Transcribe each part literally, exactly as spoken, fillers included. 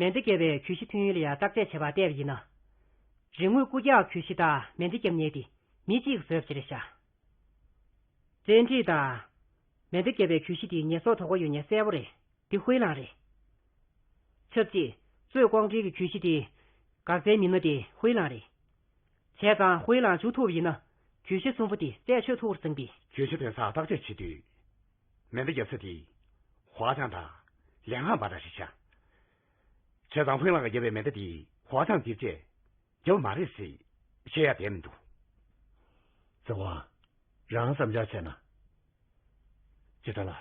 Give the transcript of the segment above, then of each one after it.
མེ་མདའ་བརྒྱབ་པའི་གྱོད་གཞི་ཐོན་ཡུལ་ལ་ཡང་བརྟག་དཔྱད་བྱས་པར་བལྟས་པ་ཡིན་ན། རིག་དངོས་རྐུ་རྒྱག་གྱོད་གཞི་དང་མེ་མདའ་བརྒྱབ་མཁན་དེ་མི་གཅིག་བཟོས་པ་ཞིག་རེད་ཤག་བཙན་ཁྲིད་དང་མེ་མདའ་བརྒྱབ་པའི་གྱོད་གཞི་དེ་ཉེས་གསོག་དོགས་པ་ཡོད་མཁན་གསལ་པོ་རེད། དེ་ཧུའེ་ལང་རེད། ཆབས་ཅིག་གཙོད་ལྐོག་འདྲེན་གྱི་གྱོད་གཞི་དེ་འགག་རྩའི་མི་སྣ་དེ་ཧུའེ་ལང་རེད། བྱས་ཙང་ཧུའེ་ལང་འཇུ་ཐུབ་པ་ཡིན་ན་གྱོད་གཞི་གསུམ་པོ་དེ་རྩད་ཆོད་ཐུབ་པར་བསམ་གི། གྱོད་གཞི་ཐོན་ས་བརྟག་དཔྱད་བྱེད་དུས། མེ་མདའ་བརྒྱབ་ས་དེ་ཧྭ་ཅང་དང་ལན་ཧང་བར་ར་རེད་ཤག་བྱས་ཙང་ཧུའེ་ལང་གིས་བརྒྱབ་པའི་མེ་མདའ་དེ་ཧྭ་ཅང་འདིར་བཅད་རྒྱབ་མ་རེད་ཟེར་བཤད་ཡ་བསྡད་མི་འདུག་ཙེ་ཝང་། རང་བསམ་འཆར་བྱས་ན། ཅི་ལྟར་ལ།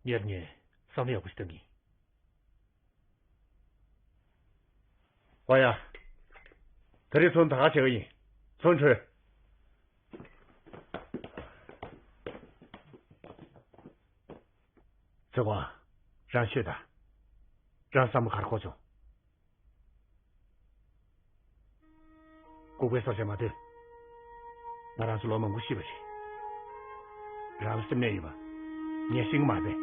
ངེད་གཉིས་བསམ་བློ་ཡག་པོ་ཞིག་བཏང་གི། ཨོ་ཡ། ད་རེས་ཚོང་ད་ག་བྱེད་ཀྱི་ཡིན། ཚོང་ཁྲོལ། ཙེ་ཝང་། རང་ཤོད་དང་། རང་བསམ་བློ་ག་རེ་འཁོར་བྱུང་། ལྐུགས་པའི་སོ་བཤད་མ་སྡོད། ང་རང་ཚོ་ལོ་མང་པོ་ཤི་བ་རེད། རང་ལ་སེམས་ནད་ཡོད་པ། ངས་ཤེས་ཀྱི་མ་རེད་པས།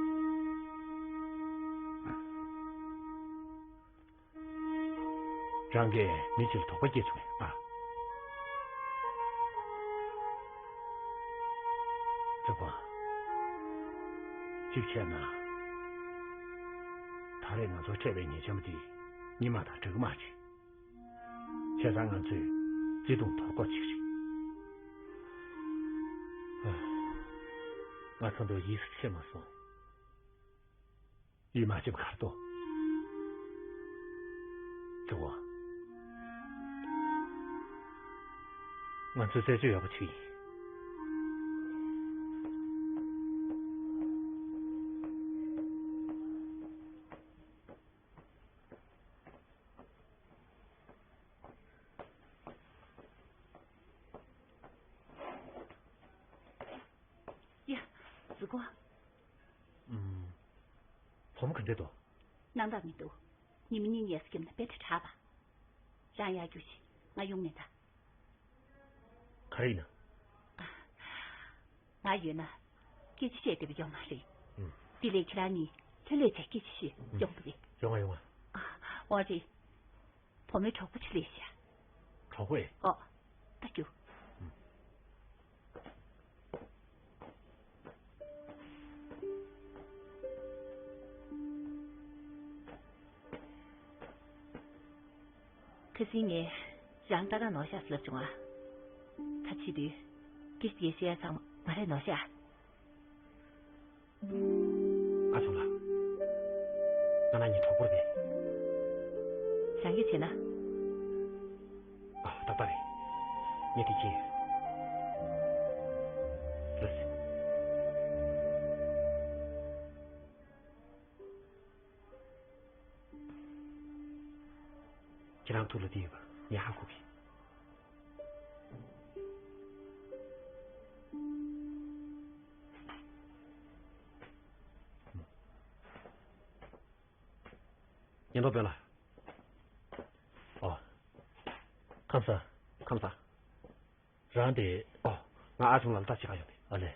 རང་གིས་མི་གཅིག་ལ་དོགས་པ་སྐྱེས་བྱུང་ངས་ཨ། ཙེ་ཝང་། གཅིག་བྱས་ན། ད་རེས་ང་ཚོར་འཕྲད་པའི་ཉེ་འཆམ་དེ་ཉི་མ་དང་འདྲ་གི་མ་རེད། བྱས་ཙང་ང་ཚོས་བརྩེ་དུང་དོར་དགོས་ཅིག་རེད། ཨ། ང་ཚོ་འདུག་ཡིད་ཆེས་མ་སོང་། ཡིད་མ་ཆེས་པ་ག་རེ་འདུག་ཙེ་ཝང་། ང་ཚོས་རྩད་གཅོད་ཡག་པོ་བྱེད་ཀྱི་ཡིན། ཡ། གཟུགས་པོ། ཨུམ། བུ་མོ་ག་འདྲ་འདུག་སྣང་དག་མི་འདུག་ཉི་མ་གཉིས་ཉལ་ས་བརྒྱབ་ན་དཔེ་ཁྲ་ཁྲ་བ། རང་ཡར་རྒྱུགས་ཤིག་ང་ཡོང་ངེས་ད། ག་རེ་ཡིན་ན། ང་ཡོད་ན། སྐད་ཆ་བཤད་བདེ་པོ་ཡོད་མ་རེད། ཨུམ། དེ་ལས་ཁྱེད་རང་གཉིས་ལྷོད་ལྷོད་བྱས་སྐད་ཆ་བཤད། ཨུམ། ཡོང་གི་རེད། ཡོང་ང་ཡོང་ང་། ཨ། འོ་རེད། བུ་མོའི་གྲོགས་པོ་ཅིག་སླེབས་ཤག་གྲོགས་པོས། ཨོ། ད་རྒྱུགས། ཨུམ། ཁ་སང་ངས་རང་ལྟ་ག་ནོར་ཤག་ལབ་བྱུང་ཨ། ད་བྱེད་དུས། སྐད་ཆ་དེ་བཤད་ཡ་ཚང་མ་ང་རས་ནོར་ཤག་ཨ་ཆུང་ལགས། ང་ན་ཉིན་གྲོགས་པོར་བས། རང་གིས་བྱས་ན། ཨ། ཏག་ཏག་རེད། ངས་དེ་བྱས་ཡོད། ལགས་སེ། ཁྱེད་རང་ཐུགས་ལ་བདེ་ཡོད་པ་ངས་ཧ་གོ་གི། ཉེན་རྟོག་དཔོན་ལགས། ཨོ། ཁམས་བཟང་། ཁམས་བཟང་། རང་དེ། ཨོ། ང་ཨ་ཆུང་ལགས་ལ་ལྟ་བྱེད་ག་ཡོང་ནས། ཨ་ལས།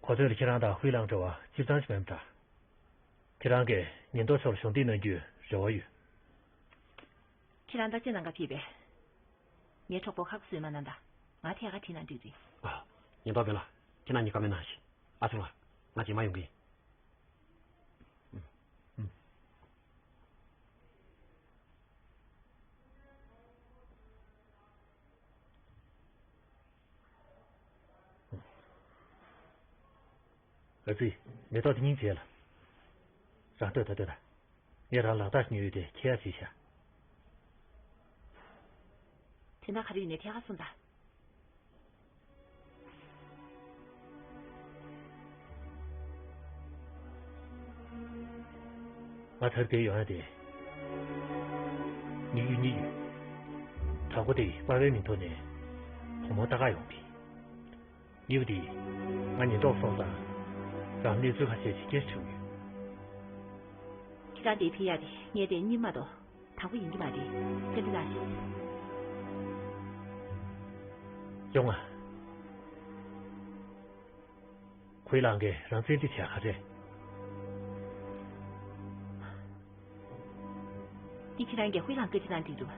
གོ་ཐོས་ལ་ཁྱེད་རང་དང་ཧུའེ་ལང་འབྲེལ་བ་སྤྱིར་བཏང་ཞིག་མིན་པ་འདྲ། ཁྱེད་རང་གིས་ཉེན་རྟོག་ཕྱོགས་ལ་གཞོགས་འདེགས་གནང་རྒྱུའི་རེ་བ་ཡོད། ཁྱེད་རང་བརྟག་དཔྱད་གནང་ག་ཕེབས་པས། ངའི་གྲོགས་པོ་ཁ་ཁ་བཟོས་མ་གནང་དང་། ང་ཐད་ཀར་དྲིས་ན་འགྲིག་རེད། ཨ། ཉེན་རྟོག་དཔོན་ལགས། ཁྱེད་རང་གཉིས་བཀའ་མོལ་གནང་ཞིག་ཨ་ཆུང་ལགས། ང་རྗེས་མ་ཡོང་གི་ཡིན། ཨ་ཙི། མེ་ཏོག་དེ་གཉིས་བྱས་ལ། རང་ལྟོས་ད་ལྟོས་ད། ངས་རང་ལག་རྟགས་ཉོས་ཡོད་དེ་ཁྱེར་ཡ་བྱས་ཤག་དེ་ན་ག་རེ་ཡིན་ནའི་ཐད་ཀར་གསུངས་དང་། ང་ཚར་དེ་ཡོང་ཡ་དེ། དམིགས་ཡུལ་གཉིས་ཡོད། དང་པོ་དེ་པ་ཝའི་མིང་ཐོག་ནས་བུ་མོ་ལྟ་ག་ཡོང་གི། གཉིས་པ་དེ། ང་ཉེན་རྟོག་སོང་ཙང་། རང་གནས་ཚུལ་ཁ་ཤས་ཤིག་སྐྱེལ་བྱུང་ཡོད། ཁྱེད་རང་དེ་ཕེབས་ཡ་དེ་ངས་དེ་གཉིས་མ་གཏོགས་དང་པོ་ཡིན་གྱི་མ་རེད། བཀའ་འདྲི་གནང་ཞིག་ཡོང་ང་། ཧུའེ་ལང་གིས་རང་བཙན་ཁྲིད་བྱས་ག་རེད། འདི་ཁྱེད་རང་གིས་ཧུའེ་ལང་སྐད་ཆ་ནང་འགྲིག་འདུག་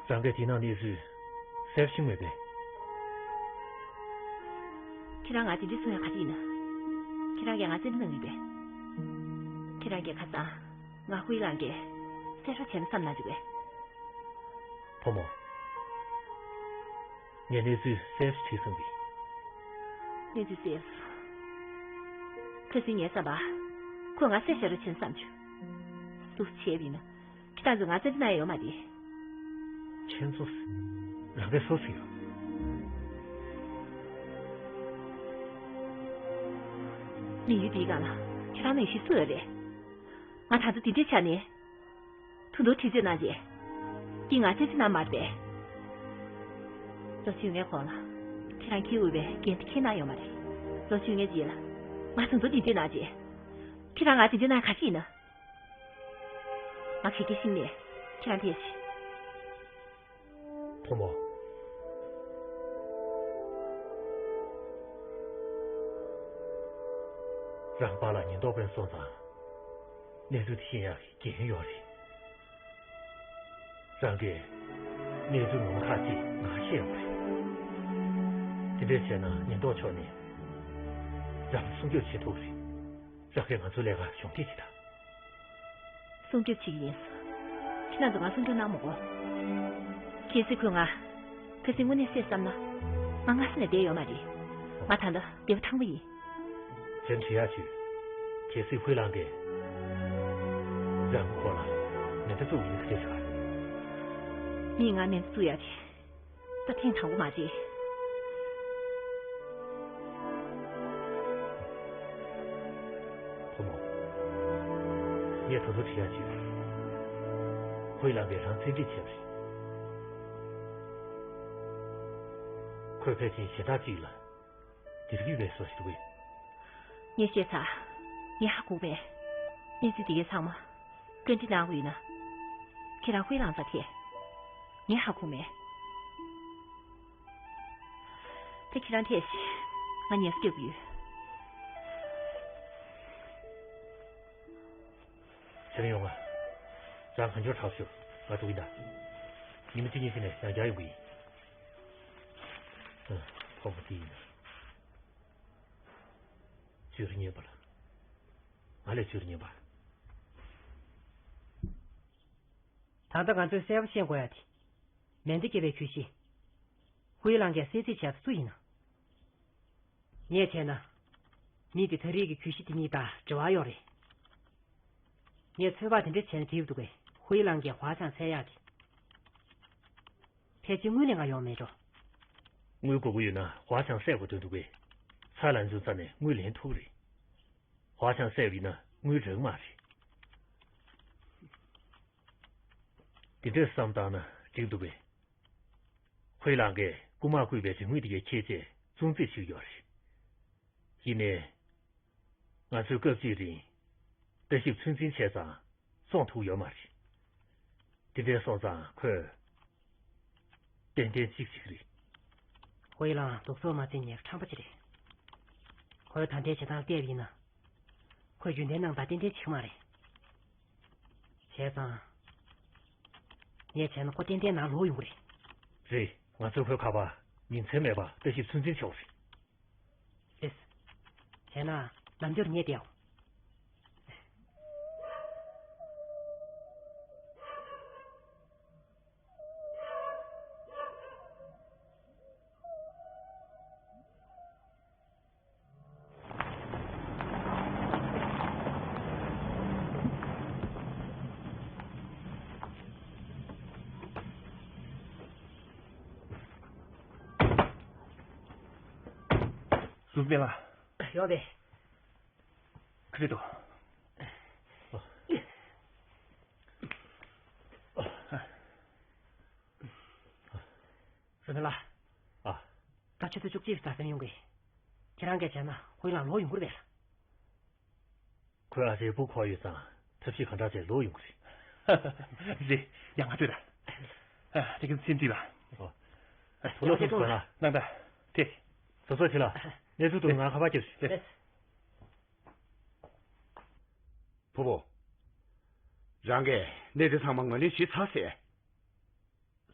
རང་གིས་དེ་ནང་གནས་ཚུལ་གསལ་པོ་ཤེས་མེད་པས། ཁྱེད་རང་ང་དེ་འདྲ་གསུང་ཡ་ག་རེ་ཡིན་ན། ཁྱེད་རང་གིས་ང་བཙན་འཕྲོག་གནང་གི་ཡོད་པས། ཁྱེད་རང་གིས་ཁ་སང་ང་ཧུའེ་ལང་གིས་བསད་རོགས་བྱས་ན་བསམ་གནང་འདུག་པས། བུ་མོ། ངས་གནས་ཚུལ་གསལ་པོ་ཞིག་དྲིས་སོང་གི། གནས་ཚུལ་གསལ་པོ། ཁ་སང་ངའི་བསམ་པར། ཁོས་ང་བསད་བཞག་རོགས་བྱེད་བསམ་བྱུང་། འདུག་བྱས་པ་ཡིན་ན། ཁྱེད་རང་ཚོས་ང་བཙན་འཕྲོག་གནང་ཡ་ཡོད་མ་རེད། ཁྱེད་ཚོས་རང་གིས་སུ་ཟེར་ཡོད། དམིགས་ཡུལ་འདིའི་སྒང་ལ་ཁྱེད་རང་ནང་བཞིན་སུ་ཡོད་རེད། ང་ད་ལྟ་འདི་འདྲའི་ཆ་ནས། ཐུགས་འདོད་དྲི་རྩད་གནང་རྗེས། འདི་ང་བཙན་འཕྲོག་གནང་མ་རེད་པས། ལོ་བཅོ་ལྔའི་གོང་ལ་ཁྱེད་རང་ཁྱེད་དབུས་པའི་འགན་འདི་འཁྱེར་གནང་ཡོད་མ་རེད། ལོ་བཅོ་ལྔའི་རྗེས་ལ་ང་ཐུགས་འདོད་དྲི་རྩད་གནང་རྗེས། ཁྱེད་རང་ང་བཙན་འཕྲོག་གནང་ག་ཅི་ཡིན་ན། ང་ག་གེ་ཤེས་མེད། ཁྱེད་རང་ཐད་ཤིག་བུ་མོ། རང་པཱ་ལགས་ཉེན་རྟོག་པས་སོང་ཙང་། གནས་ཚུལ་དེ་ཤེས་ཡག་གི་འགན་ཡོད་རེད། རང་གིས་གནས་ཚུལ་ངོ་མ་ཁག་ཅིག་ང་ཤེས་ཡོད་རེད། དེ་འདྲ་བྱས་ན་ཉེན་རྟོག་ཕྱོགས་ནས་རང་སྲུང་སྐྱོབ་བྱེད་ཐུབ་རེད། རང་གིས་ང་ཚོའི་ལས་ཀ་གཞོགས་འདེགས་བྱེད་དང་། སྲུང་སྐྱོབ་བྱེད་ཀྱི་ཡིན། ཁྱེད་རང་ཚོས་ང་སྲུང་སྐྱོབ་གནང་མི་དགོས། གལ་སྲིད་ཁོས་ང་། ཁ་སང་དངོས་གནས་བསད་བསམ་ན། ང་སྔ་ས་ནས་བསྡད་ཡོད་མ་རེད། ང་ད་ལྟ་བདེ་པོ་ཐང་པོ་ཡིན། གཞན་དྲི་ཡག་བྱོས། གལ་སྲིད་ཧུའེ་ལང་གིས། རང་གི་སྐོར་ལ་མེ་མདའ་བཙུགས་ཡིན་ན་ག་རེ་བྱ། མིས་ང་མེ་མདའ་བཙུགས་ཡག་དེ། ད་ཐེངས་དང་པོ་མ་རེད། བུ་མོ། ངས་ད་དུང་དྲི་ཡག་ཅིག་ཡོད། ཧུའེ་ལང་གིས་རང་བཙན་ཁྲིད་བྱས་པ་རེད། ཁོས་ཕལ་ཆེར་གཞན་དག་ཅིག་ལ་དེ་རིགས་ཡོད་པའི་བཟོ་ཞིག་འདུག་གས། ངས་བཤད་ཚར། ངས་ཧ་གོ་བས། གནས་ཚུལ་དེ་གའི་ཚང་མ། བཀའ་འདྲི་གནང་དགོས་ཡོད་ན། ཁྱེད་རང་ཧུའེ་ལང་རྩར་ཐད། ངས་ཧ་གོ་མེད། དེ་ཁྱེད་རང་ཐད་ཤིག་ང་ཉན་སྐྱོབ་ཡོད། ཚེ་རིང་ཡོང་ང་། རང་གང་མགྱོགས་དྲག་ཤོག་ང་འགྲོ་གི་ཡིན་ད། ཉི་མ་གཅིག་གཉིས་ཤིག་ནས་ཡང་བསྐྱར་ཡོང་གི་ཡིན། ཨ། ཕོ་མོ་དེ་ཡིན། ཅུས་ཧྲི་ཉན་པ་ལ། ང་ལས་ཅུས་ཧྲི་ཉན་པ། ད་ལྟ་ང་ཚོས་གསལ་པོ་ཤེས་དགོས་ཡ་དེ། མེ་མདའ་བརྒྱབ་པའི་གྱོད་གཞི། ཧུའེ་ལང་གིས་གསོད་རྩིས་བྱས་པ་སུ་ཡིན་ན། ངས་བྱས་ན། མི་དེ་ད་རེས་ཀྱི་གྱོད་གཞི་དེ་གཉིས་དང་འབྲེལ་བ་ཡོད་རེད། ངས་ཚོད་དཔག་དེ་འདྲ་བྱས་ན་འགྲིག་འདུག་གས། ཧུའེ་ལང་གིས་ཧྭ་ཆང་བཙལ་ཡག་གི། ཕལ་ཆེར་དངུལ་ལེན་ག་ཡོང་མེད་འགྲོ། དངུལ་དགོས་ཀྱི་ཡོད་ན་ཧྭ་ཆང་བསད་དགོས་དོན་འདུག་གས། ཚ་ལན་ཚུན་རྩ་ནས་དངུལ་ལེན་ཐུབ་ཀྱི་རེད། ཧྭ་ཆང་བསད་པ་ཡིན་ན་དངུལ་རག་མ་རེད། དེ་འདྲས་བསམ་བཏང་ན་འགྲིག་འདུག་གས། ཧུའེ་ལང་གིས་རྐུ་མ་བརྐུས་པའི་རིན་དངུལ་དེ་གའི་ཁྱེད་ཅེས་བཙོང་རྩིས་བྱེད་ཀྱི་ཡོད་རེད། ཡིན་ནའི། ང་ཚོས་སྐབས་གཅིག་རིང་ལྟ་ཞིབ་ཚོད་འཛིན་བྱས་ཙང་བཙོང་ཐུབ་ཡོད་མ་རེད། དེ་འདྲ་སོང་ཙང་ཁོས་ཏན་ཏན་གཅིག་བྱེད་ཀྱི་རེད། ཧུའེ་ལང་སྡུག་སོ་མ་བརྩི་མཁན་ཁྲམ་པ་ཅིག་རེད། ཁོས་ད་ལྟའི་བྱེད་སྟངས་བལྟས་པ་ཡིན་ན། ཁོས་རྒྱུན་ལྡན་ནང་དང་ཏན་ཏན་བྱེད་ཀྱི་མ་རེད། བྱས་ཙང་། ངས་བྱས་ན་ཁོ་ཏན་ཏན་ནང་ལོག་ཡོང་གི་རེད། རེད། ང་ཚོས་ཁོའི་ཁ་པར་ཉིན་མཚན་མེད་པར་ལྟ་ཞིབ་ཚོད་འཛིན་བྱེད་དགོས་རེད། རེད། བྱས་ན་ནམ་རྒྱུན་ངས་བལྟས་ཡོང་། སུ་སྨན་ལ། ཡོད་པས། ཁ་རེད་དོ། རུ་ཐེ་ལ། ཨ། ད་ཆུ་ཚོད་བཅུ་གཅིག་ཙམ་ཟིན་ཡོང་གི། ཁྱེད་རང་གིས་བྱས་ན་ཧུའེ་ལང་ལོག་ཡོང་གི་རེད་པས་ལགས། ཁོས་ཨ་ཅེ་བུ་འཁོར་ཡོད་ཙང་ཐབས་ཤེས་གང་དྲག་བྱས་ལོག་ཡོང་གི་རེད། རེད། ཡ་ང་ཚོས་ད། ཨ། དེ་གིན་སེམས་ཅིག་ལ། ཨོ། ཨ། དུ་ལོ་ཡ་ཐུག་སོང་ན། ནང་ད། དེ། སོ་སོ་ཁྱི་ལ། གནས་ཚུལ་དུ་ང་ཁ་པར་རྒྱབ་ཤིག་རེད། ཕུ་བོ། རང་གིས་གནས་དེ་ཚང་མ་ངོས་ལེན་ཞུས་ཚར་ཟེར།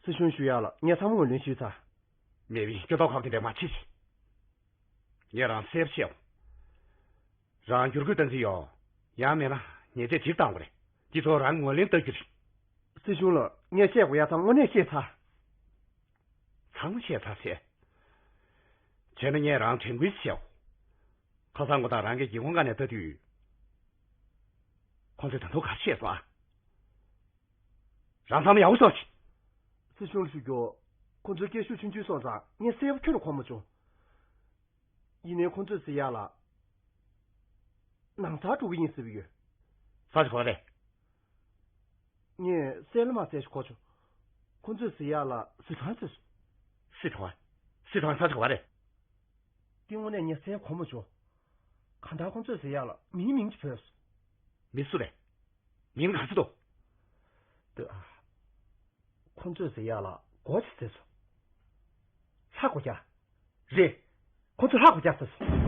སྲིད་གཞུང་ཞུ་ཡག་ལ་ངས་ཚང་མ་ངོས་ལེན་ཞུས་ཚར། མེད་པའི་སྐྱོ་ཐོག་ཁག་གི་འདྲེ་མ་ཆེ་ཞིག་ངས་རང་སེར་བྱེའོ། རང་བསྒྱུར་དགོས་བཏང་རྩིས་ཡོད། ཡང་མེད་ན་ཉེས་ཆད་ཅིག་བཏང་དགོས་རེད། འདི་ཚོ་རང་ངོས་ལེན་ལྟ་རྒྱུ་རེད། སྲིད་གཞུང་ལ་ངས་བཤད་དགོས་ཡག་ཚང་དངོས་གནས་བཤད་ཚར། ཚང་མ་བཤད་ཚར་ཟེར། བྱས་ན་ངས་རང་དྲན་སྐུལ་བྱེའོ། ཁ་སང་ངོ་ཐང་རང་གི་སྒེའུ་ཁུང་སྒང་ནས་ལྟ་དུས། ཁོང་ཚོས་ད་དུང་ག་རེ་བཤད་སོང་ཨ། རང་ཚང་མ་ཡག་པོ་ཤོད་ཅིག་སྲིད་གཞུང་ལ་ཞུ་རྒྱུ། ཁོང་ཚོའི་སྐད་ཤུགས་ཆུང་ཆུང་སོང་ཙང་ངས་གསལ་པོ་ཁྱོན་ནས་གོ་མ་བྱུང་། ཡིན་ནའི་ཁོང་ཚོས་ཟེར་ཡག་ལ། ནང་སར་འགྲོ་གི་ཡིན་ཟེར་བ་ཡོད། ས་ཆ་ག་པར་རེད། ངས་གསལ་ལ་མ་གསལ་ཞིག་གོ་བྱུང་། ཁོང་ཚོས་ཟེར་ཡག་ལ་སི་ཁྲོན་ཟེར་སོང་། སི་ཁྲོན། སི་ཁྲོན་ས་ཆ་ག་པར་རེད། དེ་དངོས་གནས་ངས་གསལ་གོ་མ་བྱུང་། གང་ལྟར་ཁོང་ཚོས་ཟེར་ཡག་ལ་མིའི་མིང་ཅིག་བོས་སོང་། མི་སུ་རེད། མིང་ག་ཚོད་འདུག་ད། ཁོང་ཚོས་ཟེར་ཡག་ལ་སྒོ་ཅིག་ཟེར་སོང་། ལྷ་སྒོ་རྒྱག་རེད། ཁོང་ཚོས་ལྷ་སྒོ་རྒྱག་ཟེར་སོང་།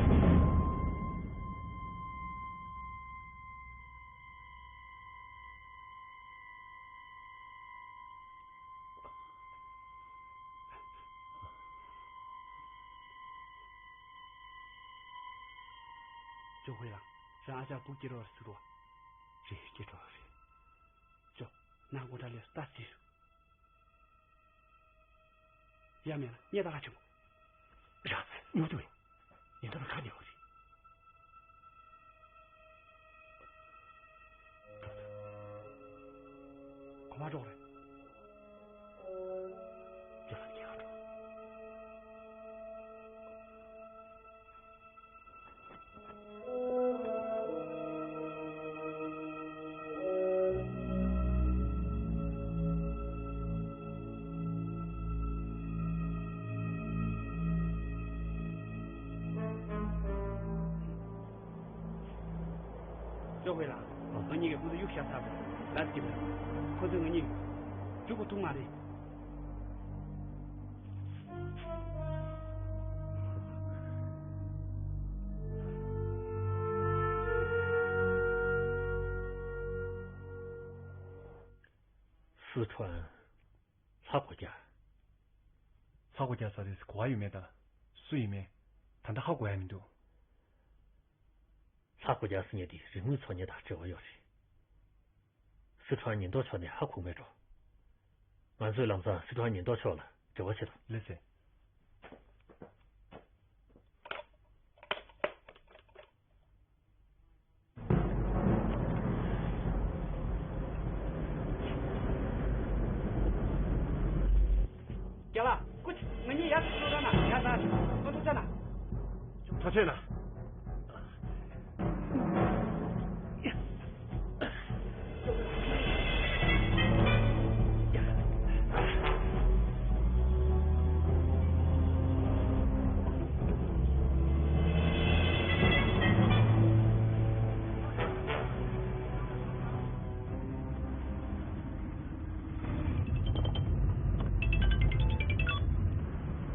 ཅོ་ཧུའེ་ལགས། རང་ཨ་ཅག་སྒུག་བསྐྱལ་རོགས་ཟེར་རོགས། རེད། བསྐྱལ་རོགས་རེད། ཅོ། ནང་སྒོ་འདྲ་ལས་ལྟ་ཟེར། ཡ་མེད་ན་ངས་ད་ག་བྱེད་དགོས། ར། ཉུང་དུ་བས། ཉིན་ཐོ་ན་ག་ནས་ཡོང་རེད། གོ་མ་འགྲོ་རེད། ཅོ་ལ་ཁྱེད་ག་འགྲོ། ཅོ་ཧུའེ་ལགས། ང་གཉིས་ཀྱིས་ཁོ་ཚོ་གཡུག་བཞག་ཚར་བ་ལབ་ཀྱི་མེད། ཁོ་ཚོས་ང་གཉིས་རྒྱུག་གོ་ཐུབ་མ་རེད། སི་ཁྲོན། ལྷ་སྒོ་རྒྱག་ལྷ་སྒོ་རྒྱག་ས་རེད། གོ་བ་ཡོད་མེད་དང་། སུ་ཡིན་མིན། ད་ལྟ་ཧ་གོ་ཡ་མི་འདུག་ལྷ་སྒོ་རྒྱག་ཟེར་མཁན་དེ་རིག་དངོས་འཚོལ་མཁན་དང་འབྲེལ་བ་ཡོད་རེད། སི་ཁྲོན་ཉེན་རྟོག་ཕྱོགས་ནས་ཧ་གོ་མེད་འགྲོ། ང་ཚོས་ལམ་སང་སི་ཁྲོན་ཉེན་རྟོག་ཕྱོགས་ལ་འབྲེལ་བ་བྱེད་དང་། ལགས་སེ། རྒྱ་ལགས། སྐུ་མཁྱེན། ང་གཉིས་ཡར་ཕྱོགས་ན། ཡར་ད་ཁོ་ཚོ་ཅག་ན། ཐག་ཆོད་ན།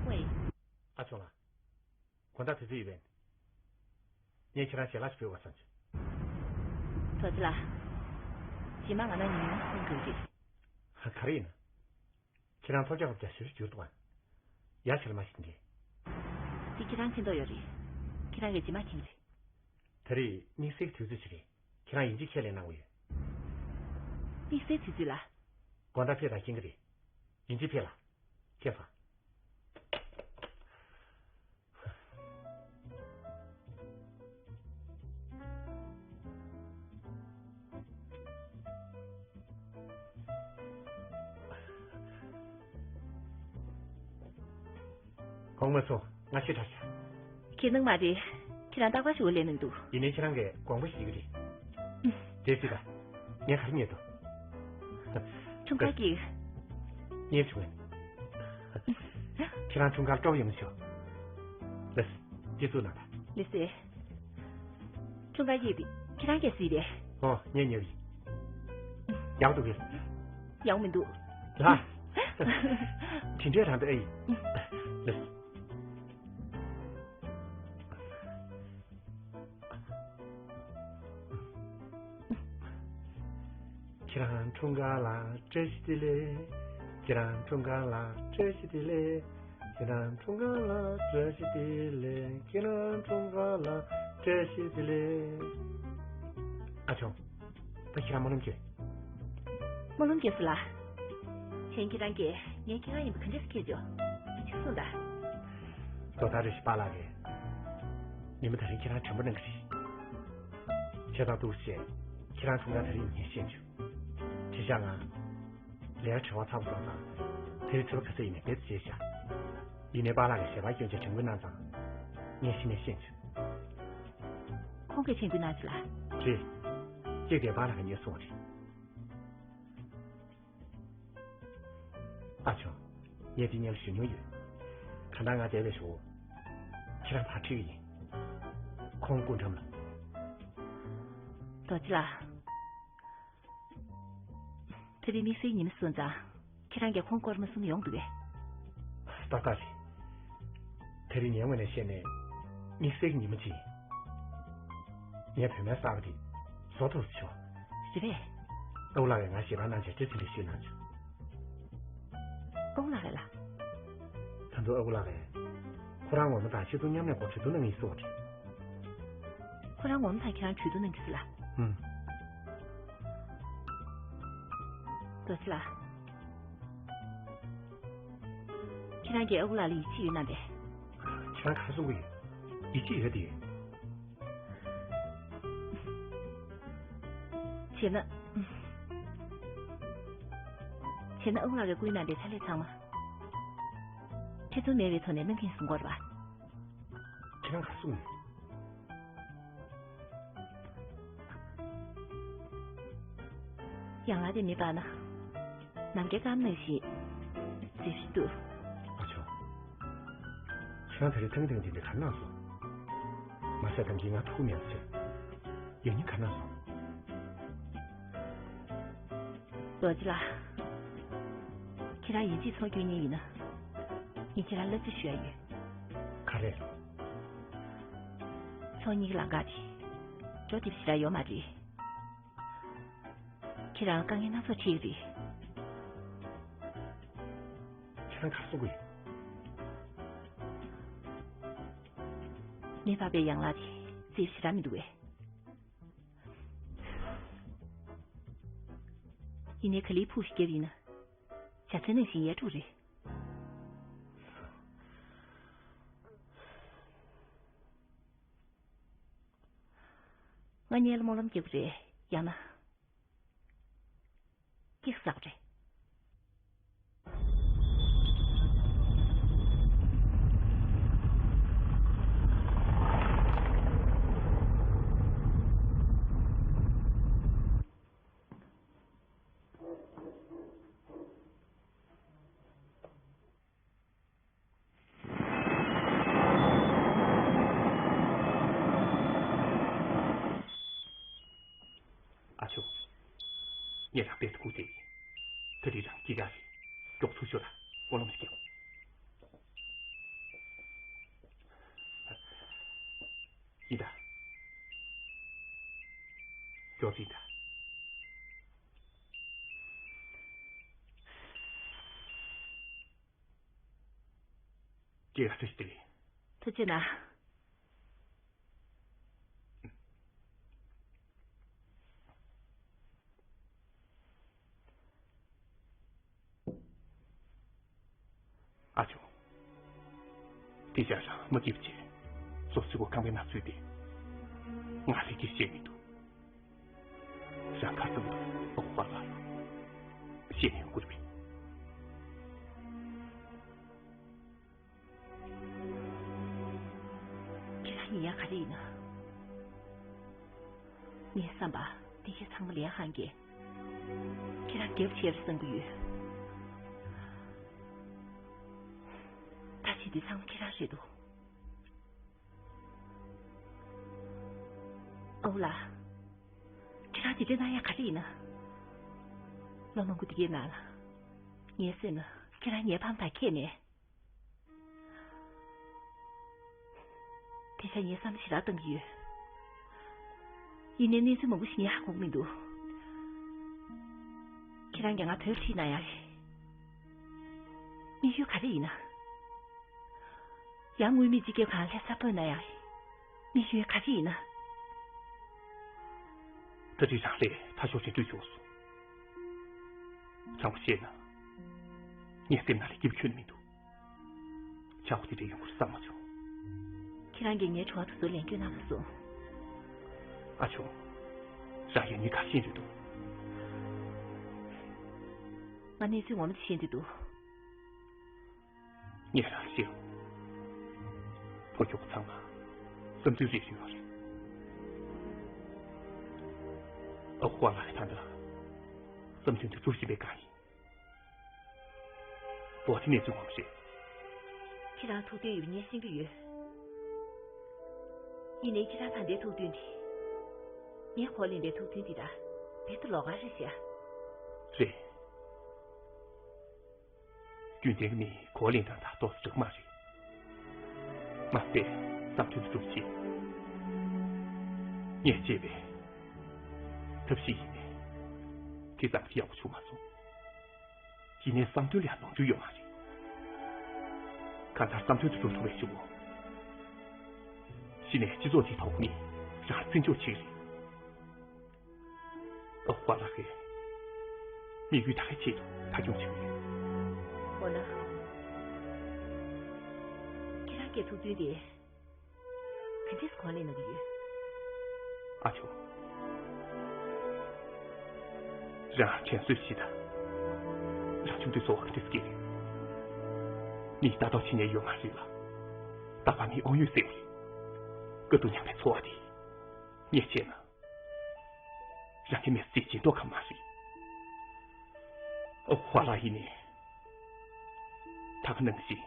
ཝེ། ཨ་ཆུང་ལགས། དགོང་དག་དུས་ཚོད་ཡོད་པས། ངས་ཁྱེད་རང་ཞལ་ལག་ཅིག་ཕུལ་བ་བསམ་བྱུང་། རྡོ་རྗེ་ལགས། རྗེས་མ་ང་རང་ཉིན་མོ་ཁོང་འགྲོ་གི་རེད། ག་རེ་ཡིན་ན། ཁྱེད་རང་ཐོལ་རྒྱག་ཧོབ་རྒྱག་ཞེ་པོ་གྱུར་འདུག་ཨ། ཡ་ཕྱིར་མ་ཞིག་འདི། འདི་ཁྱེད་རང་མཁྱེན་རྟོགས་ཡོད་རེད། ཁྱེད་རང་གིས་རྗེས་མ་མཁྱེན་གྱི་རེད། དེ་རིང་དམིགས་བསལ་གྱི་དུས་ཚོད་ཅིག་རེད། ཁྱེད་རང་ཡིན་གཅིག་ཁས་ལེན་གནང་དགོས་ཡོད། དམིགས་བསལ་དུས་ཚོད་ལ། དགོང་དག་ཕེབས་དང་མཁྱེན་གྱི་རེད། ཡིན་གཅིག་ཕེབས་ལ། ཁྱེད་ཕ། དགོངས་མ་ཚོམས། ང་ཕྱི་དྲགས་ཤག་ཁྱེད་ནང་མ་རེད། ཁྱེད་རང་རྟག་པར་ཞུ་བ་ལས་ནང་འདུག་ཡིན་ནའི་ཁྱེད་རང་གིས་དགོངས་པ་བཞེས་ཀྱི་རེད། བྱས་ཙང་ད། ངས་ག་རེ་ཉོས་འདུག་འཁྲུངས་སྐར་གྱི། ངས་བྱུང་། ཁྱེད་རང་འཁྲུངས་སྐར་སྤྲོ་པོ་ཡོང་ཤོག་ལགས། སྤྱི་གཙུག་ནང་ད། ལགས་སེ། འཁྲུངས་སྐར་གྱི་དེ་ཁྱེད་རང་གིས་གཟིགས་པས། ཨོ། ངས་ཉོས་ཡིན། ཡག་འདུག་གས། ཡག་མི་འདུག་ལགས། དེ་འདྲས་རང་འདུག་ཨེ་ཡིན། ལགས། ཁྱེད་རང་འཁྲུངས་སྐར་ལ་བཀྲ་ཤིས་བདེ་ལེགས། ཁྱེད་རང་འཁྲུངས་སྐར་ལ་བཀྲ་ཤིས་བདེ་ལེགས། ཁྱེད་རང་འཁྲུངས་སྐར་ལ་བཀྲ་ཤིས་བདེ་ལེགས། ཁྱེད་རང་འཁྲུངས་སྐར་ལ་བཀྲ་ཤིས་བདེ་ལེགས། ཨ་ཆུང་། ད་ཁྱེད་རང་སྨོན་ལམ་རྒྱོབ། སྨོན་ལམ་རྒྱོབ་སོང་ལགས། གཞན་ཁྱེད་རང་གིས་ངས་ཁྱེད་རང་ཡིན་པ་ག་འདྲས་མཁྱེན་བྱུང་། ཅིག་གསུངས་དང་། རྡོ་ཐག་རེ་ཞིག་པཱ་ལགས་ཀྱིས། ཉི་མ་དེ་རིང་ཁྱེད་རང་དྲན་པ་གནང་གི་རེད། བྱས་ཙང་འདུག་སེ། ཁྱེད་རང་འཁྲུངས་སྐར་དེ་རིང་ངས་ཤེས་བྱུང་། བྱས་ཙང་ང་། ལས་ཀ་བྲེལ་བ་ཚ་པོ་སོང་ཙང་། དེ་རིང་ཚེས་པ་ག་ཚོད་ཡིན་ནའི་དེ་ཚོ་བྱས་ཤག་ཡིན་ནའི་པཱ་ལགས་ཀྱིས་ཞལ་པར་སྐྱོན་བྱས་དྲན་སྐུལ་གནང་ཙང་། ངས་གཞི་ནས་ཤེས་བྱུང་། ཁོང་གིས་དྲན་སྐུལ་གནང་བྱས་ལ། རེད། གཅིག་དེ་པཱ་ལགས་ཀྱིས་ངས་གསུངས་པ་རེད། ཨ་ཆུང་། ངས་དེ་སྔོན་ལ་ཞུ་མྱོང་ཡོད། གང་ལྟར་ང་འདས་པའི་ཞོར། ཁྱེད་རང་ཕར་ཁྲིད་ཀྱི་ཡིན། ཁོང་སྐུ་འགྲམ་ལ། རྡོ་རྗེ་ལགས། ད་རེས་དམིགས་བསལ་ཉི་མ་སོང་ཙང་། ཁྱེད་རང་གིས་ཁོང་སྐོར་མ་གསུམ་ཡོང་འདུག་གས། ཏག་ཏག་རེད། དེ་རིང་ངའི་ངོས་ནས་བཤད་ནས། དམིགས་བསལ་གྱི་ཉི་མ་ཅིག་ཡིན། ངས་བུད་མེད་གསར་པ་དེ་བཟོ་ཐུབ་བྱུང་། རེད་པས། ཨ་ཁུ་ལགས་ཀྱིས་ང་ཞལ་པར་གནང་བྱས་བཀྲ་ཤིས་བདེ་ལེགས་ཞུས་གནང་བྱུང་། ཨ་ཁུ་ལགས་རེད་ལ། ད་དུང་ཨ་ཁུ་ལགས་ཀྱིས། ཁོ་རང་ངོ་མ་དང་ཁྱེད་ཚོ་མཉམ་ནས་སྒོ་འགྲོ་འདུག་གནང་གི་ཡིན་གསུངས་པ་རེད། ཁོ་རང་ངོ་མ་དང་ཁྱེད་རང་གྲོས་བསྡུར་གནང་གི་ཟེར་ལ། ཨུམ། རྡོ་རྗེ་ལགས། ཁྱེད་རང་གིས་ཨ་ཁུ་ལགས་ལ་ཡིད་ཆེས་ཡོད་ན་རེད། ཁྱེད་རང་ག་རེ་གསུང་གི་ཡོད། ཡིད་ཆེས་ཡོད་དེ། བྱས་ན། བྱས་ན་ཨ་ཁུ་ལགས་ཀྱིས་བསྐུལ་གནང་པའི་ཕྱག་ལས་ཚང་མ། ཐེ་ཚོམ་མེད་པའི་ཐོག་ནས་གནང་གི་ཡིན་གསུང་གི་ཡོད་རེད་པ། ཁྱེད་རང་ག་རེ་གསུང་གི་ཡོད། ཡང་ལགས་དེ་མི་པ་ན། ནམ་མཁའི་སྐརམ་ནང་བཞིན། རྫིག་པོ་འདུག་ཨ་ཅོ། ཁྱེད་རང་ད་རེས་ཐང་ཐང་དེ་འདྲ་ག་རེ་གནང་སོང་། མ་ཟད་གཏམ་གྱི་ང་ཐུག་མེད་ཟེར། ཡང་སྙིང་ག་རེ་གནང་སོང་། རྡོ་རྗེ་ལགས། ཁྱེད་རང་ཡིན་གཅིག་ཚོགས་རྒྱུ་གཉིས་ཡིན་ན། ངས་ཁྱེད་རང་བསླབ་བྱ་ཞུ་ཡ་ཡོད། ག་རེ། ཚོགས་གཉིས་ཀྱི་ལམ་ཁ་དེ། འགྲོ་དེ་ཞེ་དྲག་ཡོད་མ་རེད། ཁྱེད་རང་དཀའ་ངལ་སྣ་ཚོགས་འཕྲད་ཀྱི་རེད། ཁྱེད་རང་ག་རེ་གསུང་གི་ཡོད། ངའི་པ་ཕའི་ཡང་ལག་དེ་རྫིག་པོ་ཞེ་དྲག་མི་འདུག་གས། ཡིན་ནའི་ག་ལེར་ཕུག་ཞིག་བརྒྱབ་ཡིན་ན། བྱ་ཚན་ནང་བཞིན་ཡལ་འགྲོ་གི་རེད། ང་གཉིས་ལ་སྨོན་ལམ་རྒྱག་གི་རེད། ཡང་ན། སྐྱིད་ཟག་རེད། ཨ་ཅོ། ངས་རང་དཔེ་ཐུག་དེ། ད་རེས་རང་སྐྱིད་ག་རེད། མགྱོགས་ཚུར་ཤོག་ལ་སྨོན་ལམ་ཞིག་རྒྱག་ཡིན་ད། མགྱོགས་ཙིག་ད། ཀྱེ་ཨ་ཙི་ལེ། ཐུགས་རྗེ་གནང་། ཨ་ཅོ། དེ་ཤ་ཤ་མ་སྐྱིད་ཅེས། སོ་སོའི་གོ་ཁང་པའི་ནང་ཚུད་དེ། ང་ལས་ཀྱི་བཤད་མི་འདུག་རང་ཁ་ཙམ་དུ་ཨོ་པ་ལ་ཤེས་ཡོང་དགོས་པས། ཁྱེད་རང་ཡིན་ཡ་ག་རེ་ཡིན་ན། ངའི་བསམ་པ་འདི་གའི་ཚང་མ་ལས་ཧང་གི། ཁྱེད་རང་རྒྱབ་ཆེར་བསམ་གི་ཡོད། ད་བྱེད་དུས་ཚང་མ་ཁྱེད་རང་རེད་འདུག་ཨོ་ལ། ཁྱེད་རང་དེ་འདྲ་གནང་ཡ་ག་རེ་ཡིན་ན། ལོ་མང་པོ་འདི་གའི་ནང་ལ། ངའི་སེམས་ལ་ཁྱེད་རང་ངའི་ཕམ་དང་ཁྱད་མེད། དེ་ཆ་ངས་བསམ་ཞེ་དྲག་གཏང་གི་ཡོད། ཡིན་ནའི་གནས་ཚུལ་མང་པོ་ཞིག་ངས་ཧ་གོ་གི་མི་འདུག་ཁྱེད་རང་གིས་ང་བོད་ཁྲིད་ན་ཡང་རེད། དམིགས་ཡུལ་ག་རེ་ཡིན་ན། ཡང་དངུལ་མེད་སྤྱི་ཁྱབ་ཁང་ལྷ་ས་སྤོས་ན་ཡང་རེད། དམིགས་ཡུལ་ག་རེ་ཡིན་ན། ད་རེས་རང་ལས་ཐར་ཤོར་ཞེ་དྲག་བྱུང་སོང་། དྲང་པོ་བཤད་ན། ངའི་སེམས་ནང་ལ་སྐྱིད་པོ་ཁྱོན་ནས་མི་འདུག། ཆག་སྒོ་དེ་འདྲ་ཡོང་གི་རེད་བསམ་མ་བྱུང་། ཁྱེད་རང་གིས་ངའི་དྲི་བ་དེ་ཚོ་ལན་སྐྱོན་གནང་མ་སོང་། ཨ་ཆུང་། རང་ཡང་ནི་ག་ཤེས་རེད་འདུག། ང་གནས་ཚུལ་ངོ་མ་དེ་ཤེས་ཀྱི་འདུག། ངས་རང་ཤེས། ཕོ་ཁྱོ་ཚང་མ་བསམ་ཚུལ་རེ་རེ་ཡོད་རེད། ཨ་ཁུ་པ་ལགས་ད་ལྟ་བསམ་ཚུལ་འདི་སྒྲུབ་བཞིན་པའི་སྒང་ཡིན། བོ་དེ་གནས་ཚུལ་ངོ་མ་རེད། ཁྱེད་རང་ཐུགས་འདུན་ཡོད་པ་ངས་ཤེས་ཀྱི་ཡོད། ཡིན་ནའི་ཁྱེད་རང་ད་ལྟའི་ཐུགས་འདུན་དེ། ངས་གོ་ལེན་པའི་ཐུགས་འདུན་དེ་དང་རྦད་དེ་ལོགས་ཀ་རེད་ཤག། རེད། རྒྱུ་མཚན་ནི་གོ་ལེན་དང་ད་ཏོག་ཙམ་འདྲ་གི་མ་རེད། མ་ཟད་བསམ་དོན་དེ་སྒྲུབ་ཆེད། ངས་བྱས་པའི་ཐབས་ཤེས་ཡིན་ནའི་དེ་ཙམ་གྱིས་ཡག་པོ་བྱུང་མ་སོང་། ཡིན་ནའི་བསམ་དོན་ལ་ཡང་ནོར་འཁྲུལ་ཡོད་མ་རེད། གང་ལྟར་བསམ་དོན་དེ་སྒྲུབ་ཐུབ་པའི་གཞུག་གུ། གཞི་ནས་སྤྱི་ཚོགས་འདིའི་ཐོག་ནས་རང་བརྩི་འཇོག་བྱེད་ཀྱི་རེད། ཨོ་པ་ལགས་ཀྱིས་དམིགས་ཡུལ་ད་གའི་ཆེད་དུ་མཐའ་འཁྱོངས་བྱེད་ཀྱི་ཡོད། འོ་ན། ཁྱེད་རང་གི་ཐུགས་འདུན་དེ་ག་འདྲས་གོ་ལེན་གནང་གི་ཡོད། ཨ་ཆུང་། རང་དྲན་གསོས་བྱེད་དང་། རང་ཆུང་དུས་ཚོར་བ་ག་འདྲས་སྐྱེས་རེད། མིས་ལྟ་རྟོག་བྱེད་མཁན་ཡོད་མ་རེད་ལ། རྟག་པར་མིས་དབང་ཡོད་ཟེར་བ་རེད། དཀའ་སྡུག་མཉམ་པའི་འཚོ་བ་དེ། ངས་བྱས་ན། རང་གི་མི་ཚེ་སྦྱིན་མདོག་ཁ་མ་རེད། ཨོ་ཧྥ་ལ་ཡིན་ནི། ད་ག་ནང་བཞིན།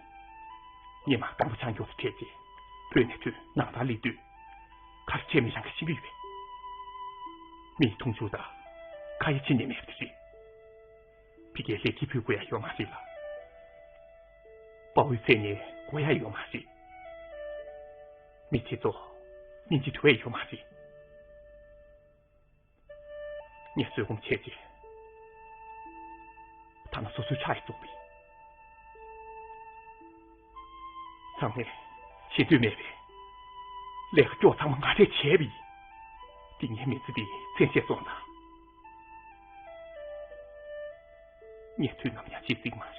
ཉི་མ་སྐམ་པོ་ཆང་མགྱོགས་སུ་ཁྲིད་རྗེས། བོད་ནས་ཐོན་ནང་ལྟར་སླེབས་དུས། ག་རེ་བྱས་མིན་རང་གིས་ཤེས་ཀྱི་ཡོད་པས། མིའི་མཐོང་ཆུང་དང་། ཁ་ཡ་བྱེད་ཉན་མེད་པ་དེ་རེད། ཕ་གིར་ལས་ཀྱི་ཕུལ་དགོས་ཡ་ཡོད་མ་རེད་ལ། དཔའ་བོའི་མཚན་སྙན་དགོས་ཡ་ཡོད་མ་རེད། མི་དེ་ཚོ་སྙིང་རྗེ་དུ་བས་ཡོད་མ་རེད། ངས་བཟོད་སྒོམ་བྱས་རྗེས། ཐ་ན་སོ་སོའི་ཕྱག་ཡིས་བཙོག་པའི། ཚང་མས་བྱེད་འདོད་མེད་པའི། ལས་ཀ་སྐྱོ་ཚང་མ་ང་རས་བྱས་པའི། འདི་ངའི་མི་ཚེ་འདིའི་མཚན་ཤས་སོང་ཙང་། ངས་དུས་ནམ་ཡང་བྱེད་རྩིས་མ་རེད།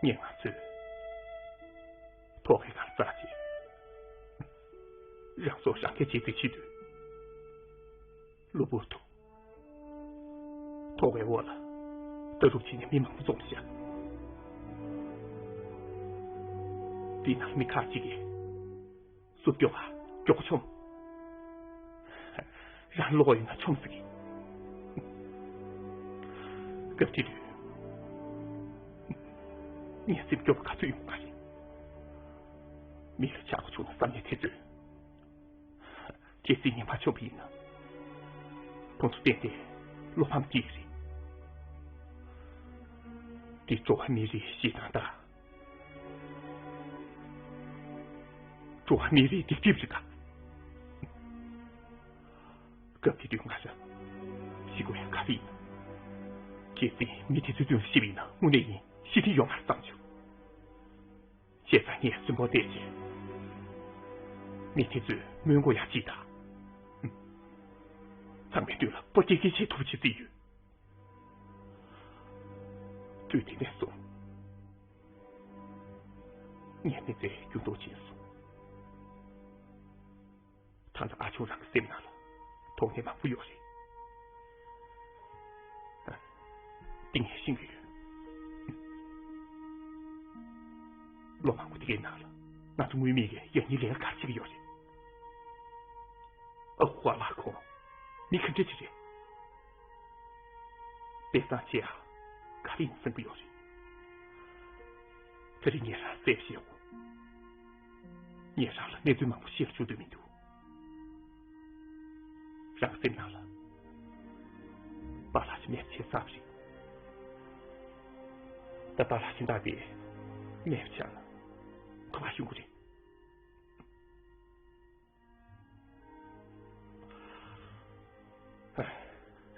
ངས་ང་ཚོའི་ཐོག་ཁའི་ཁར་བཙགས་རྗེས། རང་སྲོག་རང་གིས་བཅད་རྩིས་བྱེད་དུས། གློ་བུར་དུ། ཐོག་ཁའི་འོག་ལ་ལྟ་གྲུབ་བྱེད་མཁན་མི་མང་པོ་འཛོམས་ཤག། དེའི་ནང་མི་ཁག་ཅིག་གིས། སུ་མགྱོགས་པ་མགྱོགས་པོ་མཆོངས། རང་ལོག་ཡིན་ན་མཆོངས་ཟེར་གི། སྐབས་དེ་དུས། ངའི་སེམས་སྐྱོ་པོ་ག་ཚོད་ཡོང་བ་རེད། མི་ལ་ཆག་སྒོ་བྱུང་ན་བསམ་ནས་དེ་ཚོས། ཁྱེད་ཚོས་ཉན་པ་ཆོག་པ་ཡིན་ན། ཁོང་ཚོ་གཏན་གཏན་བློ་ཕམ་སྐྱེ་གི་རེད། འདི་འགྲོ་བ་མིའི་རིགས་ཞེ་སྡང་དང་། འགྲོ་བ་མིའི་རིགས་སྡིག་སྒྲིབ་རེད་ད། སྐབས་དེ་དུས་ང་རང་ཤི་དགོས་ཡ་ག་རེ་ཡིན་ན། ཁྱེད་ཚོས་མི་དེ་ཚོའི་དོན་ཤི་བ་ཡིན་ན་དངོས་གནས་ཡིན་ཤི་འདི་ཡོང་བར་བསམ་བྱུང་། བྱས་ཙང་ངས་གསོན་པོ་བསྡད་རྗེས། མི་དེ་ཚོས་མོན་གྷོ་ཡར་ཅིག་དང་། ཚང་མའི་མདུན་ལ་སྤོ་སྐྱེལ་སྐྱེལ་ཆེད་ཐུགས་རྗེ་བརྩི་ཡོད། དུས་དེ་ནས་བཟུང་། ངའི་མི་ཚེ་འགྱུར་ལྡོག་ཕྱིན་སོང་། ད་ལྟ་ཨ་ཆུང་རང་གི་སེམས་ནང་ལ་དོགས་གནས་མང་པོ་ཡོད་རེད། འདི་ངས་ཤེས་ཀྱི་ཡོད། ལོ་མང་པོ་དེ་གའི་ནང་ལ་ང་ཚོ་དངུལ་མེད་ཀྱི་ཡང་སྙིང་ལས་ཀ་ག་རེ་བྱེད་ཀྱི་ཡོད་རེད། ཨ་ཁུ་པ་ལགས་ཁོང་མི་ག་འདྲ་ཅིག་རེད། དཔེ་བཟང་ཆེ་ཡ་ག་རེ་ཡིན་བསམ་གྱི་ཡོད་རེད། དེ་རིང་ངས་རང་གསལ་བཤད་དགོས། ངས་རང་ལ་གནས་ཚུལ་མང་པོ་བཤད་ལ་བཅུག་འདོད་མི་འདུག། རང་སེམས་ནང་ལ། པཱ་ལགས་ཀྱི་མེད་ཆེ་ས་རེད། ད་པཱ་ལགས་ཀྱི་མདའ་དེ་མེད་པ་ཆགས་ན་ག་པར་ཡོང་གི་རེད།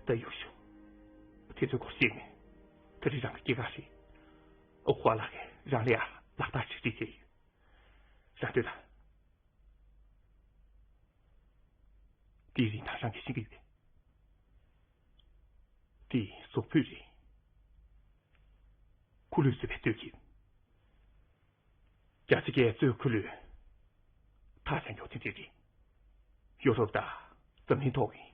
ད་ཡོང་ཤོག། དེ་ཚོའི་སྐོར་ཤེས་མེད། དེ་རིང་རང་གི་སྐྱེས་སྐར་རེད། ཨོ་ཁོ་ལགས་ཀྱིས་རང་ལ་ཡ་ལག་རྟགས་ཅིག་སྤྲད་བྱས་ཡོད། རང་ལྟོས་དང་། དེའི་རིན་ཐང་རང་གིས་ཤེས་ཀྱི་ཡོད་པས། དེ་གཟུགས་ཕུད་རེད། ཁུ་ལུས་བཟོས་པའི་སྟོད་ཀྱི། རྒྱ་ཆེ་གའི་གཙོས་ཁུ་ལུས་ཐག་ཆ་མགྱོགས་ཐེངས་རེ་རེད། ཡོ་རོབ་དང་འཛམ་གླིང་ཐོག་གི་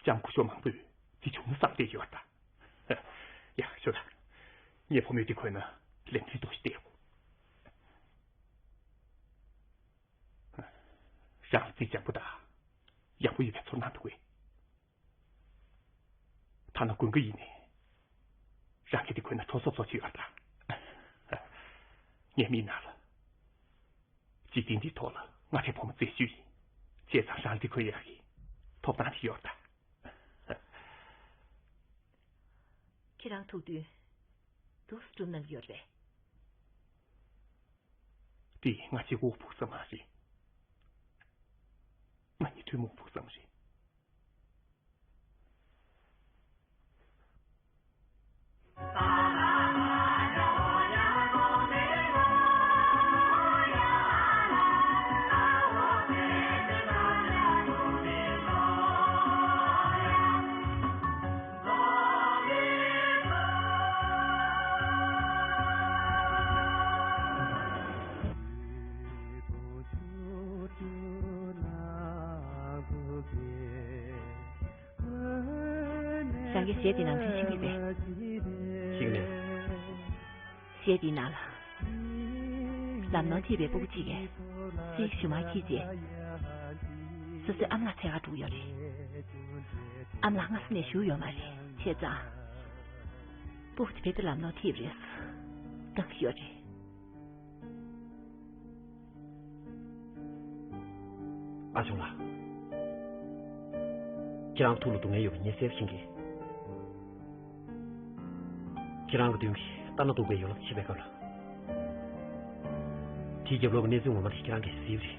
ལྕམ་སྐུ་ཞབས་མང་པོས་དེ་བྱུང་ན་བསམ་བསྡད་ཡོད་པ་འདྲ། ཡ་ཞོ་ད། ངའི་བུ་མོས་དེ་གོན་ན་ལེགས་མཐིལ་དོག་ཞིག་བལྟས་ཡོད། རང་རྩིས་འཇམ་པོ་དང་ཡག་པོ་ཡོད་པའི་ཚོར་སྣང་འདུག་གས། ཐ་ན་དགུན་ཁ་ཡིན་ནའི་རང་གིས་དེ་གོན་ན་དྲོ་སོབ་སོབ་ཅིག་ཡོད་ད། ངའི་མིག་ནང་ལ། འཇིག་རྟེན་འདིའི་ཐོག་ལ་ང་རའི་བུ་མོ་རྩེ་ཞུ་ཡིན། བྱས་ཙང་རང་ལ་དེ་གོན་ཡག་གི་ཐོབ་ཐང་དེ་ཡོད་ད། ཁྱེད་རང་ཐུག་དུས་འདུག་སེ་སྒྲུབ་གནང་གི་ཡོད་རེད། དེ་ང་གཅིག་པོ་ཕུགས་བསམ་མ་རེད། ང་གཉིས་ཐུན་མོང་ཕུགས་བསམ་རེད། རང་གི་གཞས་དེ་ནང་དོན་ཤེས་ཀྱི་རེད། ཤེས་ཀྱི་མེད། གཞས་དེའི་ནང་ལ། ལམ་ནོར་ཐེབས་པའི་སྤུ་གུ་གཅིག་གིས་རྩིས་ཞུ་མར་འཁྱེར་རྗེས། སོ་སོའི་ཨ་མ་ལགས་འཚོལ་གར་འགྲོ་གི་ཡོད་རེད། ཨ་མ་ལགས་སྔ་ས་ནས་བཞུགས་ཡོད་མ་རེད། བྱས་ཙང་། སྤུ་གུ་དེ་རྦད་དེ་ལམ་ནོར་ཐེབས་རེད། བཏང་གི་ཡོད་རེད། ཨ་ཆུང་ལགས། ཁྱེད་རང་ཐུགས་ལ་སྡུག་བསྔལ་ཡོད་པ་ངས་གསལ་པོ་མཁྱེན་གྱི། ཁྱེད་རང་གི་མདུན་གྱི་ལྟ་ན་སྡུག་པའི་ཡོ་ལོབ་ཆེ་བའི་སྐབས་ལ། དེའི་རྒྱབ་ལོགས་ཀྱི་གནས་ཚུལ་ངོ་མ་དེ་ཁྱེད་རང་གིས་གཟིགས་པ་རེད།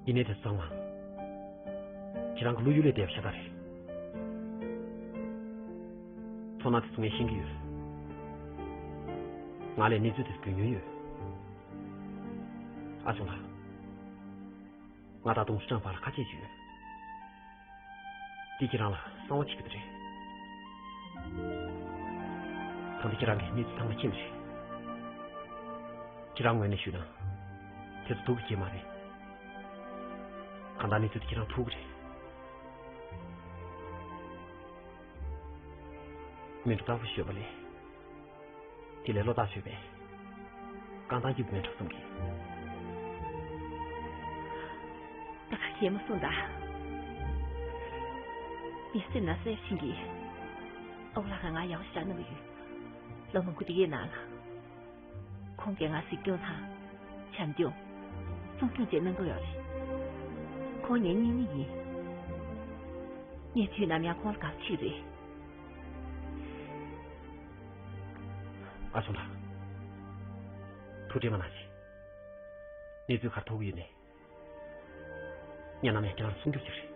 ཡིན་ནའི་དེ་ཚོ་ཚང་མ་ཁྱེད་རང་གི་བློ་ཡུལ་ལས་འདས་པ་ཤ་སྟག་རེད། ཚོར་སྣང་དེ་ཚོ་ངས་ཤེས་ཀྱི་ཡོད། ང་ལས་གནས་ཚུལ་དེ་ཚོ་རྒྱུས་མངའ་ཡོད། ཨ་ཆུང་ལགས། ང་ད་དུང་ཧྲི་ཀྲང་བར་ལ་ཁ་ཆད་ཅིག་ཡོད། དེ་ཁྱེད་རང་ལ་གསང་བ་བྱེད་ཀྱི་རེད། ད་ལྟ་ཁྱེད་རང་གིས་གནས་ཚུལ་ཚང་མ་མཁྱེན་པ་རེད། ཁྱེད་རང་ངོས་ནས་ཞུས་ན། དེ་ཚོ་སྡུག་གི་སྐྱེས་མ་རེད། གང་ལྟར་གནས་ཚུལ་དེ་ཁྱེད་རང་ཐུག་གི་རེད། མི་འགྲོ་རྟག་པར་ཤོད་པ་ལས། དེ་ལས་བློ་ཐག་ཆོད་པའི་རྐང་ཐང་སྐྱིད་པོ་མེད་འགྲོ་བསམ་གྱི། ད་ག་གེ་མ་གསུངས་དང་། ངའི་སེམས་ནང་གསལ་ཤིང་གི། ཨོ་ལགས་ཀྱིས་ང་ཡག་པོ་ཞིག་བཞག་གནང་གི་ཡོད། ལོ་མང་པོ་དེ་གའི་ནང་ལ། ཁོང་གིས་ང་གཟིགས་སྐྱོང་དང་། བྱམས་སྐྱོང་། སྲུང་སྐྱོང་བཅས་གནང་གི་ཡོད་རེད། ཁོང་ངའི་གཉེན་ཉེ་ཡིན། ངས་དུས་ནམ་ཡང་ཁོང་ལ་དགའ་པོ་བྱེད་ཀྱི་རེད། ཨ་ཆུང་ལགས། ཐུགས་དྲན་མ་གནང་ཞིག། གནས་ཚུལ་ག་རེ་ཐོག་ཡོད་ནས། ངས་ནམ་ཡང་ཁྱེད་རང་ལ་སྲུང་སྐྱོབ་བྱེད་ཀྱི་རེད།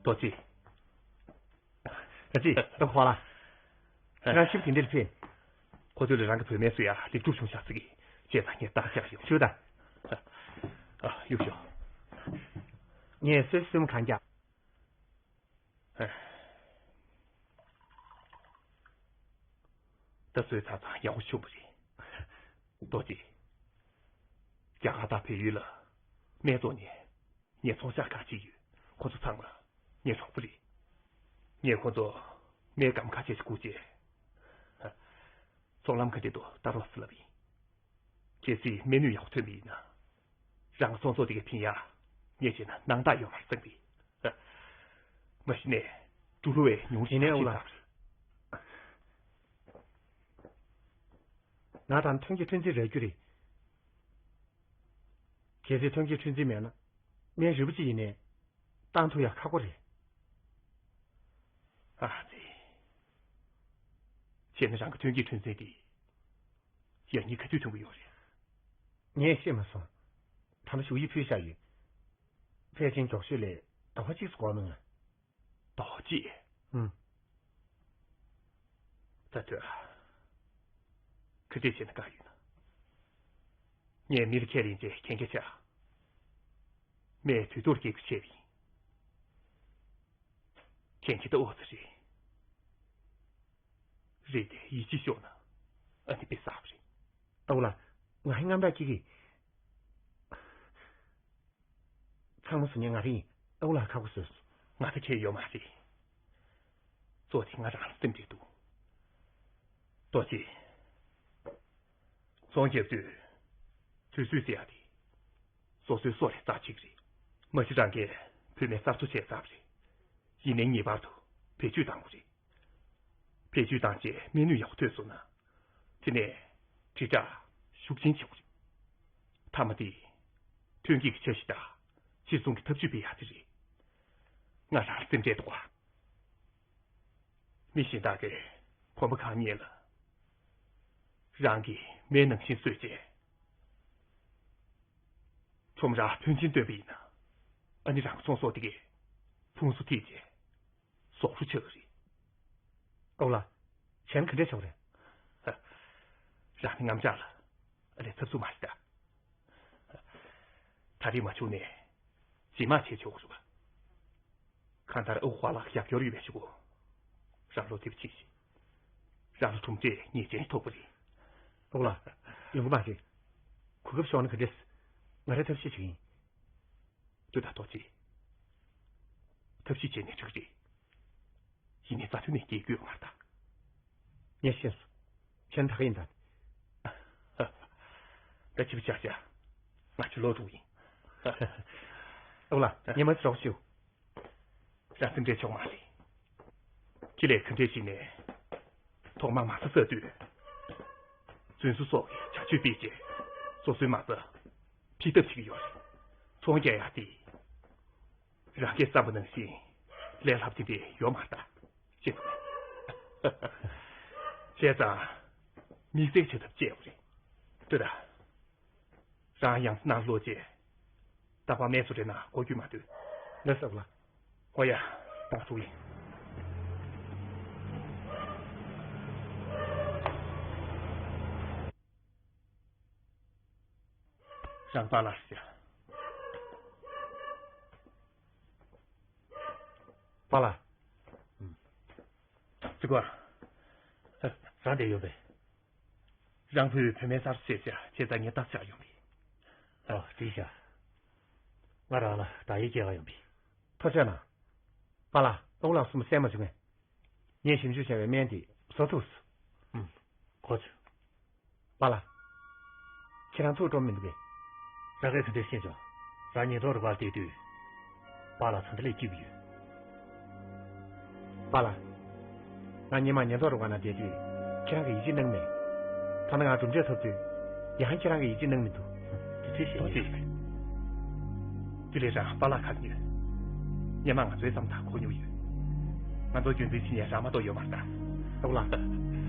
རྡོ་རྗེ། རྡོ་རྗེ། ཨ་ཁོ་ལགས། ང་ཞིབ་དེ་འདྲར་ཕེབས། ཁོ་ཚོས་ལ་རང་གི་བུད་མེད་སུ་ཡ་ལེགས་གྲུབ་བྱུང་ཤག་ཟེར་གི། བྱས་ཙང་ངས་བརྟག་དཔྱད་ཡོང་ཤོག་ད། ཨ། གཡུག་ཤོག། ངས་སོས་སོས་མོ་གང་རྒྱག། ད་གཟོད་ཆ་ཚང་ཡག་པོ་བྱུང་བ་རེད། རྡོ་རྗེ། རྒྱ་གར་དང་བལ་ཡུལ་ལ་སྨད་འཚོང་ནས་ངས་ཚོང་ཤག་ཁག་ཅིག་ཡོད། ཁོ་ཚོ་ཚང་མ་ངའི་གྲོགས་པོ་རེད། ངས་ཁོ་ཚོ་སྨན་སྒམ་ཁ་ཤས་ཤིག་བསྐུར་རྗེས། ཚོང་ལམ་ཁ་འདི་དུ་བསྟར་རོགས་ཟེར་ལབ་ཡིན། གལ་སྲིད་སྨན་ནུས་ཡག་པོ་ཐོན་པ་ཡིན་ན། རང་གི་ཚོང་ཚོགས་དེ་གའི་ཕན་ཡག་ངས་བྱས་ན་སྣང་དག་ཡོད་མ་རེད་བསམ་གི། མ་གཞི་ནས་འབྲུག་ལུང་བའི་ཉུང་ཤས་ཡིན་ནའི་ཨོ་ལགས། ཁག་ཅིག་ང་དང་ཐོན་སྐྱེད་ཁྲུས་འཛིན་རག་རྒྱུ་རེད། གལ་སྲིད་ཐོན་སྐྱེད་ཁྲུས་འཛིན་མེད་ན། སྨན་རིལ་པོ་གཅིག་ཡིན་ནའི་བཏང་ཐུབ་ཡག་ཁག་པོ་རེད། ཨ་ཙི། བྱས་ན་རང་གི་ཐོན་སྐྱེད་ཁྲུས་འཛིན་དེ་ཡང་སྙིང་ག་དུས་ཐོན་གི་ཡོད་རེད། ངས་ཤེས་མ་སོང་། ད་ལྟ་ཞུ་ཡིག་ཕུལ་བཞག་ཡོད། ཕལ་ཆེར་མགྱོགས་ཤོས་ལ་ཟླ་བ་གཅིག་ཙམ་འགོར་མི་ཉན། ཟླ་བ་གཅིག་ཨུམ། ད་ཐོས། ག་འདྲས་བྱས་ན་དགའ་ཡོད་ན། ངས་མི་ལ་ཁས་ལེན་བྱས་གན་རྒྱ་བཅག་མས་དུས་ཐོག་ལ་སྐད་སྐུལ་བྱས་པ་ཡིན། གན་རྒྱ་ད་ཨོ་ཙི་རེད། རེད་དེ་ཡིད་ཆེས་ཤོར་ན་ཨ་ནི་དཔེ་བསགས་པ་རེད། ཨ་ཁུ་ལགས། ང་ཡི་དངངས་སྐྲག་སྐྱེ་གི། ཚང་མ་བཟོ་མཁན་ང་རང་ཡིན། ཨ་ཁུ་ལགས་ཁག་པོ་བཟོས་སོང་། ང་ད་ཁྱད་ཡོད་མ་རེད། གཙོ་དེ་ང་རང་ལ་སེམས་ཁྲལ་འདུག་རྡོ་རྗེ། ཚོང་རྒྱབ་དུས། དུས་ཚོད་ཟེར་ཡག་དེ། སོ་སོའི་སྲོག་ལས་རྩ་ཆེ་གི་རེད། མ་གཞི་རང་གིས་བོད་སྨན་གསར་བཟོ་བྱས་ཚར་བ་རེད། ཡིན་ནའི་ངེས་པར་དུ་བེད་སྤྱོད་གཏང་དགོས་རེད། བེད་སྤྱོད་བཏང་རྗེས་སྨན་ནུས་ཡག་པོ་ཐོན་སོང་ན། དེ་ནས་དྲིལ་བསྒྲགས་ཤུགས་ཆེན་བྱེད་དགོས་རེད། མཐའ་མ་དེ། ཐོན་སྐྱེད་ཀྱི་འཆར་གཞི་དང་ཕྱིར་ཚོང་གི་ཐབས་ཇུས་སྤེལ་ཡག་དེ་རེད། ང་རང་སེམས་ཁྲལ་འདུག་ག་མི་གཞན་དག་གིས་གོམ་པ་གང་ཉན་ལ། རང་གིས་སྨན་ནང་བཞིན་བཟོས་རྗེས། ཁྲོམ་ར་ཕོན་ཆེན་བཏོན་པ་ཡིན་ན། ཨ་ནི་རང་གི་ཚོང་ཟོག་དེ་གས་ཕུང་གསོ་ཐེབས་རྗེས། ཟོག་རོ་ཆགས་ཀྱི་རེད། ཨོ་ལགས། བྱས་ན་ག་འདྲས་ཆོག་རེད། རང་ནི་རྔམ་ཆག་ལ་ཨ་ལས་ཚབ་ཚུབ་མ་རེད་ད། ད་རེས་མ་བྱུང་ནས་རྗེས་མ་བྱས་ཆོག་གི་རེད་པ། གང་ལྟར་ཨ་ཁུ་པཱ་ལགས་རྒྱབ་སྐྱོར་ཡོད་པའི་ཕྱིར་རོ། རང་བློ་བདེ་པོ་བྱེད་ཤིག་རང་ལ་གྲུབ་འབྲས་ངེས་ཅན་ཐོབ་པ་རེད། ཨོ་ལགས། ཡོང་གི་མ་རེད། གོ་སྐབས་ཤོར་ན་ག་འདྲས། ང་རང་ཐབས་ཤེས་བྱེད་ཀྱི་ཡིན། ལྟོས་དང་རྡོ་རྗེ། ཐབས་ཤེས་བྱས་ནས་འགྲིག་རེད། ཡིན་ནའི་རྩ་དོན་ནས་སྐྱེལ་རྒྱུ་ཡོད་མ་རེད་ད། ངས་ཤེས་སོང་། བྱས་ན་ད་ག་ཡིན་ད། ད་ཕྱི་པོ་ཆགས་ཤག་ང་ཚོ་ལོག་འགྲོ་གི་ཡིན། ཨོ་ལགས། ངས་མ་ཚོ་རོགས་ཞུ། རང་སེམས་ཁྲལ་ཆོག་མ་རེད། ཁྱེད་ལས་ག་འདྲས་ཞིག་ནས། ཐོག་མར་མ་རྩ་བསགས་དུས། རྫུན་བཟོ་སོགས་ཀྱི་བྱ་སྤྱོད་སྤེལ་རྗེས། སོ་སོའི་མ་རྩ་ཕྱིར་ཐབས་བྱེད་ཀྱི་ཡོད་རེད། ཚོང་རྒྱག་ཡག་དེ། རང་གིས་བསམ་པ་ནང་བཞིན་ལས་སླ་པོ་དེ་འདྲས་ཡོད་མ་རེད་ད། ཤེས་སོང་ངས། བྱས་ཙང་། དམིགས་བསལ་བྱ་ཐབས་སྤྱད་དགོས་རེད། ལྟོས་དང་། རང་ཡང་སེ་ནང་ལོག་རྗེས། རྟག་པར་སྨན་བཟོ་གྲྭའི་ནང་སྒོ་བརྒྱུད་མ་སྡོད། ལགས་སོ་ལགས། ཨོ་ཡ། ད་ང་འགྲོ་གི་ཡིན། རང་པཱ་ལགས་ཟེར། པཱ་ལགས། ཨུམ། ཙི་གོ། རང་འདིར་ཡོད་པས། རང་བོད་བོད་སྨན་གསར་བཟོ་བྱས་བྱས་ད་ངས་བརྟག་དཔྱད་ཡོང་གི། ཨ། འགྲིག་བཞག་ང་རང་ལ་བདག་ཡིག་སྐྱེལ་ག་ཡོང་གི། ཐུགས་རྗེ་གནང་། པཱ་ལགས། ཨ་ཁུ་ལགས་གསུམ་པོ་གསན་མ་བྱུང་ངས། ངས་ཞིབ་འཇུག་བྱས་པའི་སྨན་དེ་བཟོ་ཐུབ་སོང་། ཨུམ། གོ་བྱུང་། པཱ་ལགས། ཁྱེད་རང་ཐུགས་སྤྲོ་མི་འདུག་གས། རང་གིས་དེ་འདྲ་ཤེས་བྱུང་། རང་ཉེན་རྟོག་རུ་བར་བསྡད་དུས། པཱ་ལགས་ཚོ་འདི་ལས་སྐྱིད་པོ་ཡོད། པཱ་ལགས། ང་སྔོན་མ་ཉེན་རྟོག་རུ་བར་ན་བསྡད་དུས་ཁྱེད་རང་གིས་ཡིད་ཆེས་གནང་མེད། ད་ནི་ང་གྲུབ་འབྲས་ཐོབ་དུས། ཡང་ཁྱེད་རང་གིས་ཡིད་ཆེས་གནང་མི་འདུག་དེ་འདྲ་ཤེས་ཡོད་རེད། དེ་ལས་རང་པཱ་ལགས་ཁ་ཉོན། སྔོན་མ་ང་ཚོའི་མཚམས་ཐག་གོ་མྱོང་ཡོད། ང་ཚོ་རྒྱུན་འཛིན་བྱེད་མཁན་རང་མ་གཏོགས་ཡོད་མ་རེད་ད། ཨ་ཁུ་ལགས།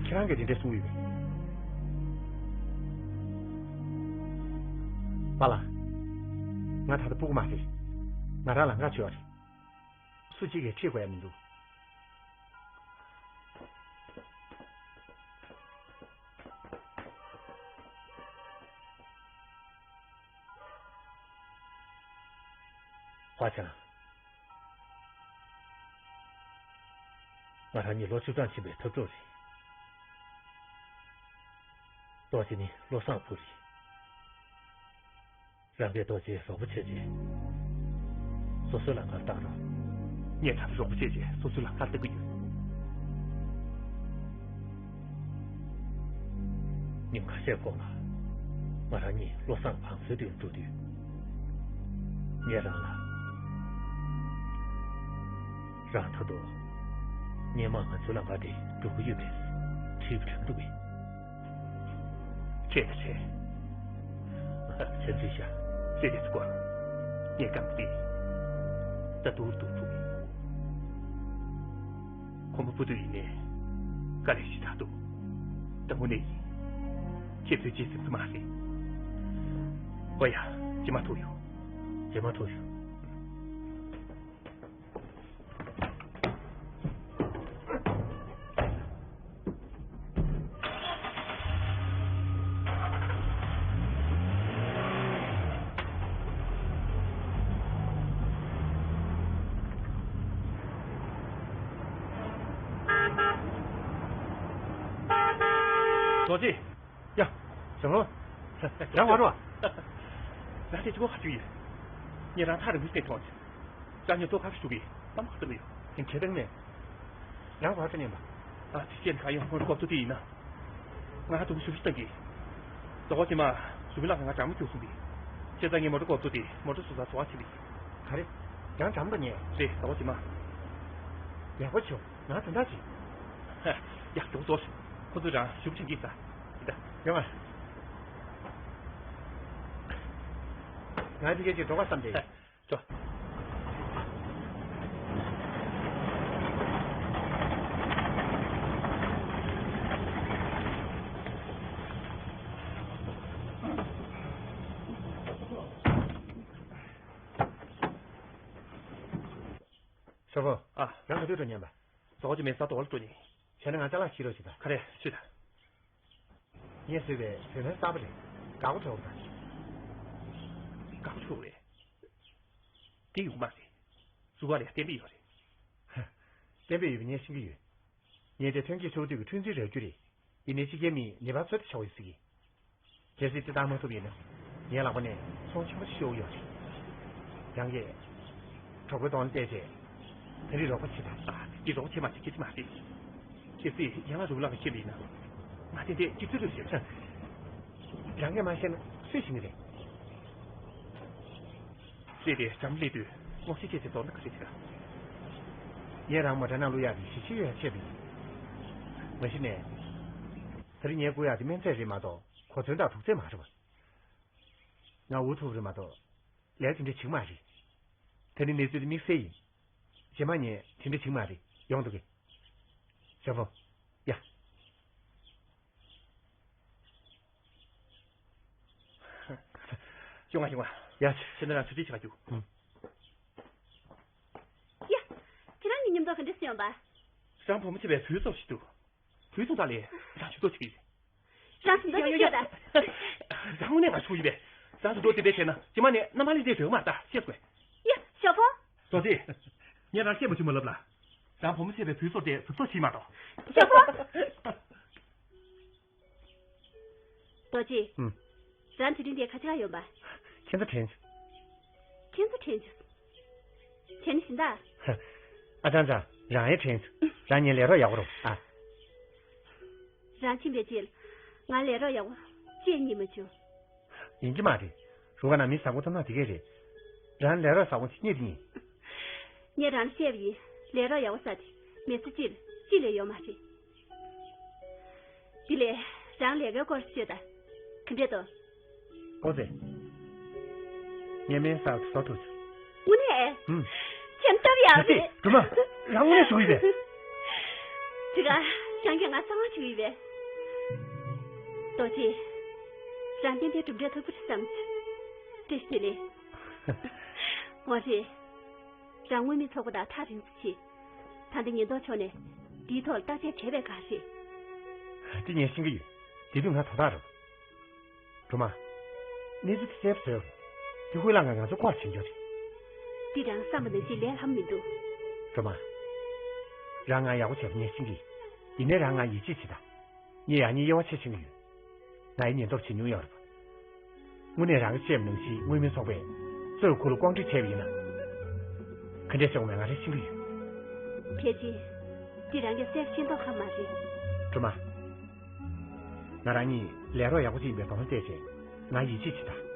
ཁྱེད་རང་གིས་དེ་འདྲ་གསུངས་ཡོད་པས། པཱ་ལགས། ང་ད་ལྟ་སྤུ་གུ་མ་རེད། ང་རང་ལ་ང་ཆོས་པ་རེད། སུ་གཅིག་གིས་ཁྲིད་དགོས་ཡ་མི་འདུག་ཧྭ་ཅང་། ང་རང་ཉིད་ལོ་བཅུ་གྲངས་ཕྱིན་པའི་འཐབ་གྲོགས་རེད། རྡོ་རྗེ་ནི་བློ་བཟང་བུ་རེད། རང་གིས་རྡོ་རྗེར་རོགས་པ་བྱས་རྗེས། སོ་སོའི་ལམ་ཁར་བཏང་རོགས། ངས་ད་ལྟ་རོགས་པ་བྱས་རྗེས་སོ་སོའི་ལམ་ཁར་བཏང་གི་ཡོད། ཉིན་ཁ་ཤས་གོང་ལ། ང་རང་གཉིས་བློ་བཟང་བང་སོའི་མདུན་འགྲོ་དུས། ངས་རང་ལ། རང་ད་དུང་སྔོན་མ་ང་ཚོའི་ལམ་ཁ་དེ་འགྲོ་གི་ཡོད་པས། དྲིས་པ་དྲན་འདུག་གས། དྲན་ད་དྲན། དྲན་འདུག་ཤག་དེ་དེ་ཚོ་ངས་གང་དེ་ད་དུང་སྡུག་འགྲོ་གི། ཁོ་མོ་བུ་དུ་ཡིན་ནས་དཀའ་ལས་ཞེ་དྲག་འདུག་ད་དངོས་གནས་ཡིན། ཁྱེད་ཚོའི་རྗེས་ཟིན་ས་མ་རེད། ཨོ་ཡ། ཇེ་མང་ཐུག་ཡོད། ཇེ་མང་ཐུག་ཡོད། རྡོ་རྗེ། ཡ། ཞང་ལོ། རང་བ་རོ། རང་དེ་ཅི་གོ་ཁ་ཅིག་ཡིན། ངས་རང་ཐག་རིང་པོ་ཞིག་བལྟས་མཐོང་། ཅག་ཉོ་ཐོག་ཁ་ཤུ་གི་ལམ་ཁ་ཏུ་ཡོད། ཁྱེད་ཁྱེད་དང་ནས། རང་བ་ཁ་ཉན་པ། ཨ་དེ་ཅན་ཁ་ཡོང་ཧོན་ཀོབ་ཏུ་དེ་ཡིན་ན། ང་ཧ་ཏུ་ཞུ་ཞུ་བཏང་གི། རྫོགས་པ་ཇི་མ། ཞུ་མི་ལག་ང་གྲང་མོ་ཁྱུག་སོང་གི། ཁྱེད་ཚ་ངའི་མོ་ཊ་ཀོབ་ཏུ་དེ་མོ་ཊ་སུ་ས་རྫོགས་པ་ཆེ་བི། ག་རེ། རང་གྲང་མོ་ཉེ། རེད་རྫོགས་པ་ཇི་མ། ཡག་པོ་བྱུང་། ང་དོན་དག་ཅིག་ཡ། མགྱོགས་ཙོ། ཁོ་ཚོ་རང་ཞུགས་ཕྱིན་གྱིས་ས། ཡིན་ད། ཡོང་ང་། ང་ཕ་གི་ཅིག་འགྲོ་ག་བསམ་སྟེ། ཡ། འགྲོ། ཞོགས་པོ། ཨ། རང་ག་དུས་འགྲོ་ཉན་པ། རྫོགས་ཀྱི་མེད་ས་དོག་ལ་འགྲོ་ཉན། བྱས་ན་ང་ཅ་ལག་ཤི་རོགས་ཞིག་དང་། ག་རེ་ཤི་དང་། ངས་བཟོས་པའི་བོད་སྨན་གསར་པ་རེད། འགག་པོ་འདྲ་བོ་དང་། འགག་པོ་འདྲ་བོ་རེད། དེ་ཡོང་མ་རེད། སུ་བ་ལས་གཏན་འབེབས་ཡོད་རེད། གཏན་འབེབས་ཡོད་པ་ངས་ཤེས་ཀྱི་ཡོད། ངས་དེ་ཐོན་སྐྱེད་ཆུ་བོ་དུས་ཀྱི་འཁྲུན་རྩིས་རག་རྒྱུ་རེད། ཡིན་ནའི་སྤྱི་རྒྱལ་མིས་ཉེས་པ་ཚོད་ལྟ་ཆོག་ཡོད་ཟེར་གྱི། གལ་སྲིད་དེ་ལྟར་མ་ཐུབ་ཡིན་ན། ངའི་ལག་པ་ནས་ཚོང་ཆེན་པོ་ཞིག་ཤོར་གྱི་ཡོད་རེད། རང་གིས་གྲོགས་པོའི་གདོང་ལ་བལྟས་རྗེས། ད་རེས་རོགས་པ་བྱེད་དང་། ཨ། འདི་རོགས་བྱེད་མ་བྱེད་སྐད་ཆ་མ་རེད། གལ་སྲིད་ཡང་ལ་རུ་ལག་གི་ཤེས་པ་ཡིན་ན། ང་ཏན་ཏན་སྐྱིད་ཚོད་རེད་ཟེར། རང་གིས་མ་ཤེས་ན་སུས་ཤེས་ནི་རེད། རེད་དེ་འགྲམ་སླེབས་དུས་སྔོག་བཤེར་བྱས་ཏེ་དོ་སྣང་ག་རེ་བྱེད་ཀ། ངས་རང་མོ་ཊ་ནང་བླུག་ཡག་གི་ཞིབ་བཤེར་ཡོད་ཡ་བྱས་པ་ཡིན། མ་གཞི་ནས། ད་རེས་ངས་བསྐུར་ཡག་དེ་སྨན་རྫས་རེད་མ་གཏོགས་གོ་མཚོན་དང་དུག་རྫས་མ་རེད་པ། ང་འུ་ཐུག་རེད་མ་གཏོགས་ལས་དེ་འདྲ་བྱེད་ཀྱི་མ་རེད། ད་ནི་གནས་ཚུལ་དེ་དམིགས་བསལ་ཡིན། རྗེས་མ་ངས་དེ་འདྲ་བྱེད་ཀྱི་མ་རེད། ཡོང་འདུག་གི། ཞོགས་པོ། ཡ། ཡོང་ང་ཡོང་ང་། ཡ། ཁྱེད་ནི་རང་ཚུལ་ཁྲིད་བྱེད་ག་རྒྱུགས། ཨང་། ཡ། ཁྱེད་རང་གཉིས་མཉམ་དུ་ག་འདྲ་སེ་ཡོང་པ། རང་བུ་མོ་བྱས་པའི་བུའི་ཚོགས་ཤིག་འདུག་བུའི་ཚོགས་དག་ལས་རང་ཞུ་གཏུག་བྱེད་ཀྱི་ཡོད། རང་ཞུ་གཏུག་བྱེད་ཀྱི་ཡོད་ད། རང་དངོས་གནས་ང་ཞུ་ཡིན་པས། རང་ཞུ་གཏུག་དེ་འདྲ་བྱས་ན་རྗེས་མ་ནས་རྣམ་པ་ལས་འདྲེ་འགྲོ་གི་མ་རེད་ད། ཤེས་དགོས། ཡ། ཞོགས་པོ། རྡོ་རྗེ། ངས་རང་བཤད་མ་བྱུང་མ་ལབ་ལ། རང་བུ་མོ་བྱས་པའི་བུའི་ཚོགས་དེ་གཟབ་གཟབ་བྱེད་མ་གཏོགས། ཞོགས་པོ། རྡོ་རྗེ། ཨུམ། རང་དེ་རིང་འདིར་ག་ཅི་ག་ཡོང་པ། ཁྱེད་ཚོ་དྲན། ཁྱེད་ཚོ་དྲན་བྱུང་། བྱས་ན་བཞིན་དག་ཨ་ཅང་ཅང་། རང་ཡང་དྲན་བྱུང་། རང་ཉིད་ལས་རོགས་ཡག་པོ་རོགས་ཨ། རང་ཕྱིན་པའི་རྗེས་ང་ལས་རོགས་ཡག་པོ་ཅིག་རྙེད་མ་བྱུང་། ཡིན་གྱི་མ་རེད། རུ་ཁག་ནང་མི་བཟང་པོ་ཐོབ་ན་དེ་གས་རེད། རང་ལས་རོགས་བཟང་པོ་ཅིག་རྙེད་དེ་ཡིན། ངས་རང་ལ་བཤད་པ་ཡིན། ལས་རོགས་ཡག་པོ་ཟེར་དེ་མི་ཚེ་གཅིག་ལ་གཅིག་ལས་ཡོད་མ་རེད། དེ་ལས་རང་ལས་ཀའི་སྐོར་ཤོད་དང་། ག་འདྲས་འདུག་ཨོ་ཙེ། ངས་སྨན་གསར་དུ་བཟོ་ཐུབ་བྱུང་། དངོས་གནས། ཧུམ། ཁྱེད་སྟབས་ཡག་རེད། སྒྲོལ་མ། རང་དངོས་གནས་ཞུ་གི་ཡོད་པས། དེ་ག་རང་གིས་ང་གསང་བ་བྱེད་ཀྱི་ཡོད་པས། རྡོ་རྗེ། རང་གིས་དེ་གྲུབ་འབྲས་ཐོབ་ཀྱི་རེད་བསམ་བྱུང་། བཀྲ་ཤིས་བདེ་ལེགས། འོ་རེད། རང་མངོན་མིན་ཚོགས་པ་དང་ཐག་རིང་ཙམ་ཕྱིན། ད་ལྟ་ཉེན་རྟོག་ཕྱོགས་ནས་འདིའི་ཐོག་ལ་བརྟག་དཔྱད་བྱས་པས་ག་རེད། དེ་ངས་ཤེས་ཀྱི་ཡོད། དེ་དུས་ང་དོ་བདག་རེད། སྒྲོལ་མ། གནས་ཚུལ་དེ་གསལ་པོ་བཟོས་ཡོད། དེ་ཧུའི་ལང་ང་ང་ཚོ་སྐོར་བྱེད་འགྱོ་རེད། འདི་རང་བསམ་པ་ནང་བཞིན་ལས་སླ་མོ་མི་འདུག་སྒྲོལ་མ། རང་ང་ཡག་པོ་བྱས་པ་ངས་ཤེས་ཀྱི་ཡིན། ཡིན་ནའི་རང་ང་ཡིད་ཆེས་བྱེད་དང་། ངས་ཡང་སྙིང་དབྱེ་བ་ཕྱེ་ཤེས་ཀྱི་ཡོད། ང་ཡི་ཉེན་རྟོག་བྱེད་མྱོང་ཡོད་རེད་པ། དངོས་གནས་རང་གིས་བཤད་པ་ནང་བཞིན་མངོན་མིན་ཚོགས་པས་གཙོས་ཁོ་ལ་ལྐོག་འདྲི་བྱས་པ་ཡིན་ན། ག་འདྲས་བྱེད་དགོས་མེད་ང་རང་ཤེས་ཀྱི་ཡོད། ཕལ་ཆེར། འདི་རང་གིས་གསལ་ཤེས་མདོག་ཁ་མ་རེད། སྒྲོལ་མ། ང་རང་གཉིས་ལས་རོགས་ཡག་པོ་ཅིག་ཡིན་པའི་དོགས་པ་སླེབས་བྱས། ང་ཡིད་ཆེས་བྱེད་དང་།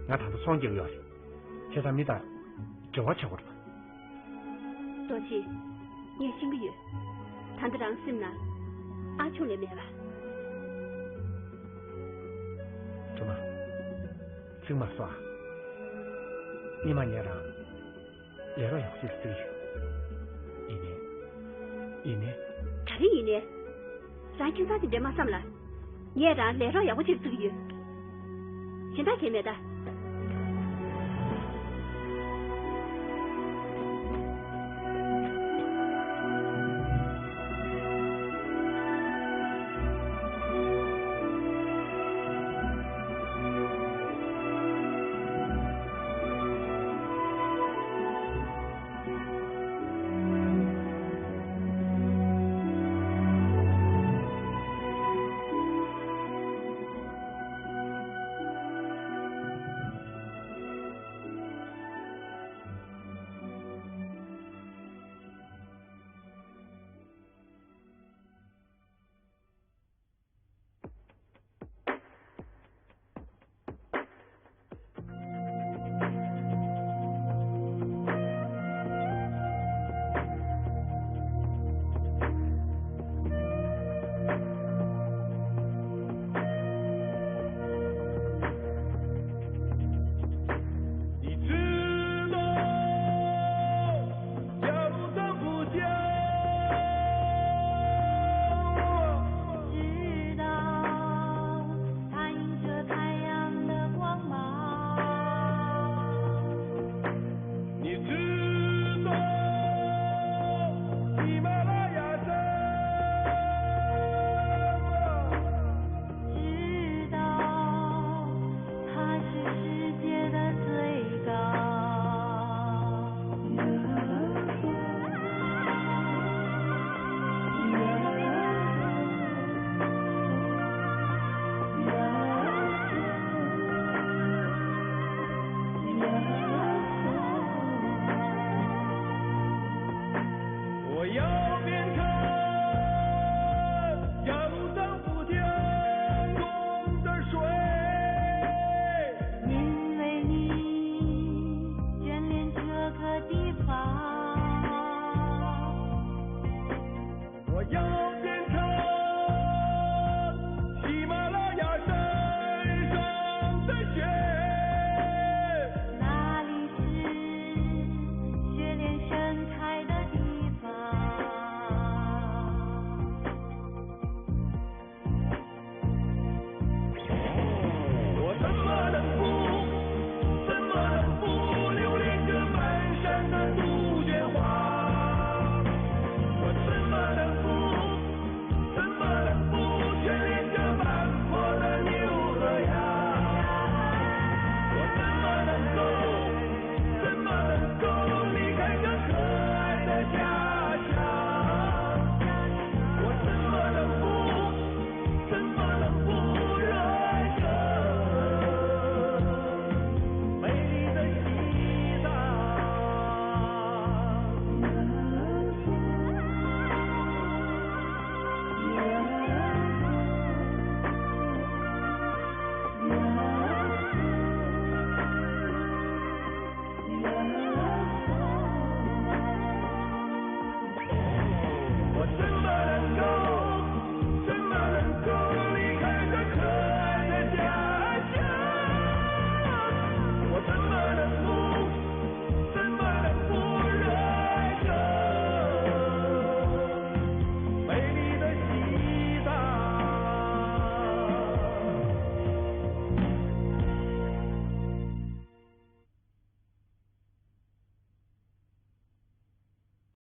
ང་ད་ལྟ་ཚོང་རྒྱག་གི་ཡོད་རེད། བྱས་ཙང་མི་དང་འབྲེལ་བ་བྱེད་དགོས་རེད་པ། རྡོ་རྗེ། ངས་ཤེས་ཀྱི་ཡོད། ད་ལྟ་རང་སེམས་ནང་ཨ་ཆུང་ལས་མེད་པ། སྒྲོལ་མ། ཚིག་མ་གསོ་ཨ། སྔོན་མ་ངས་རང་ལས་རོགས་ཡག་པོ་ཅིག་བརྩི་གི་ཡོད། ཡིན་ནའི། ཡིན་ནའི། ག་རེ་ཡིན་ནའི། རང་ཁྱིམ་ཚང་དེ་འདྲས་མ་བསམ་ལ། ངས་རང་ལས་རོགས་ཡག་པོ་ཅིག་བརྩི་གི་ཡོད། གཞན་དག་གས་མེད་ད།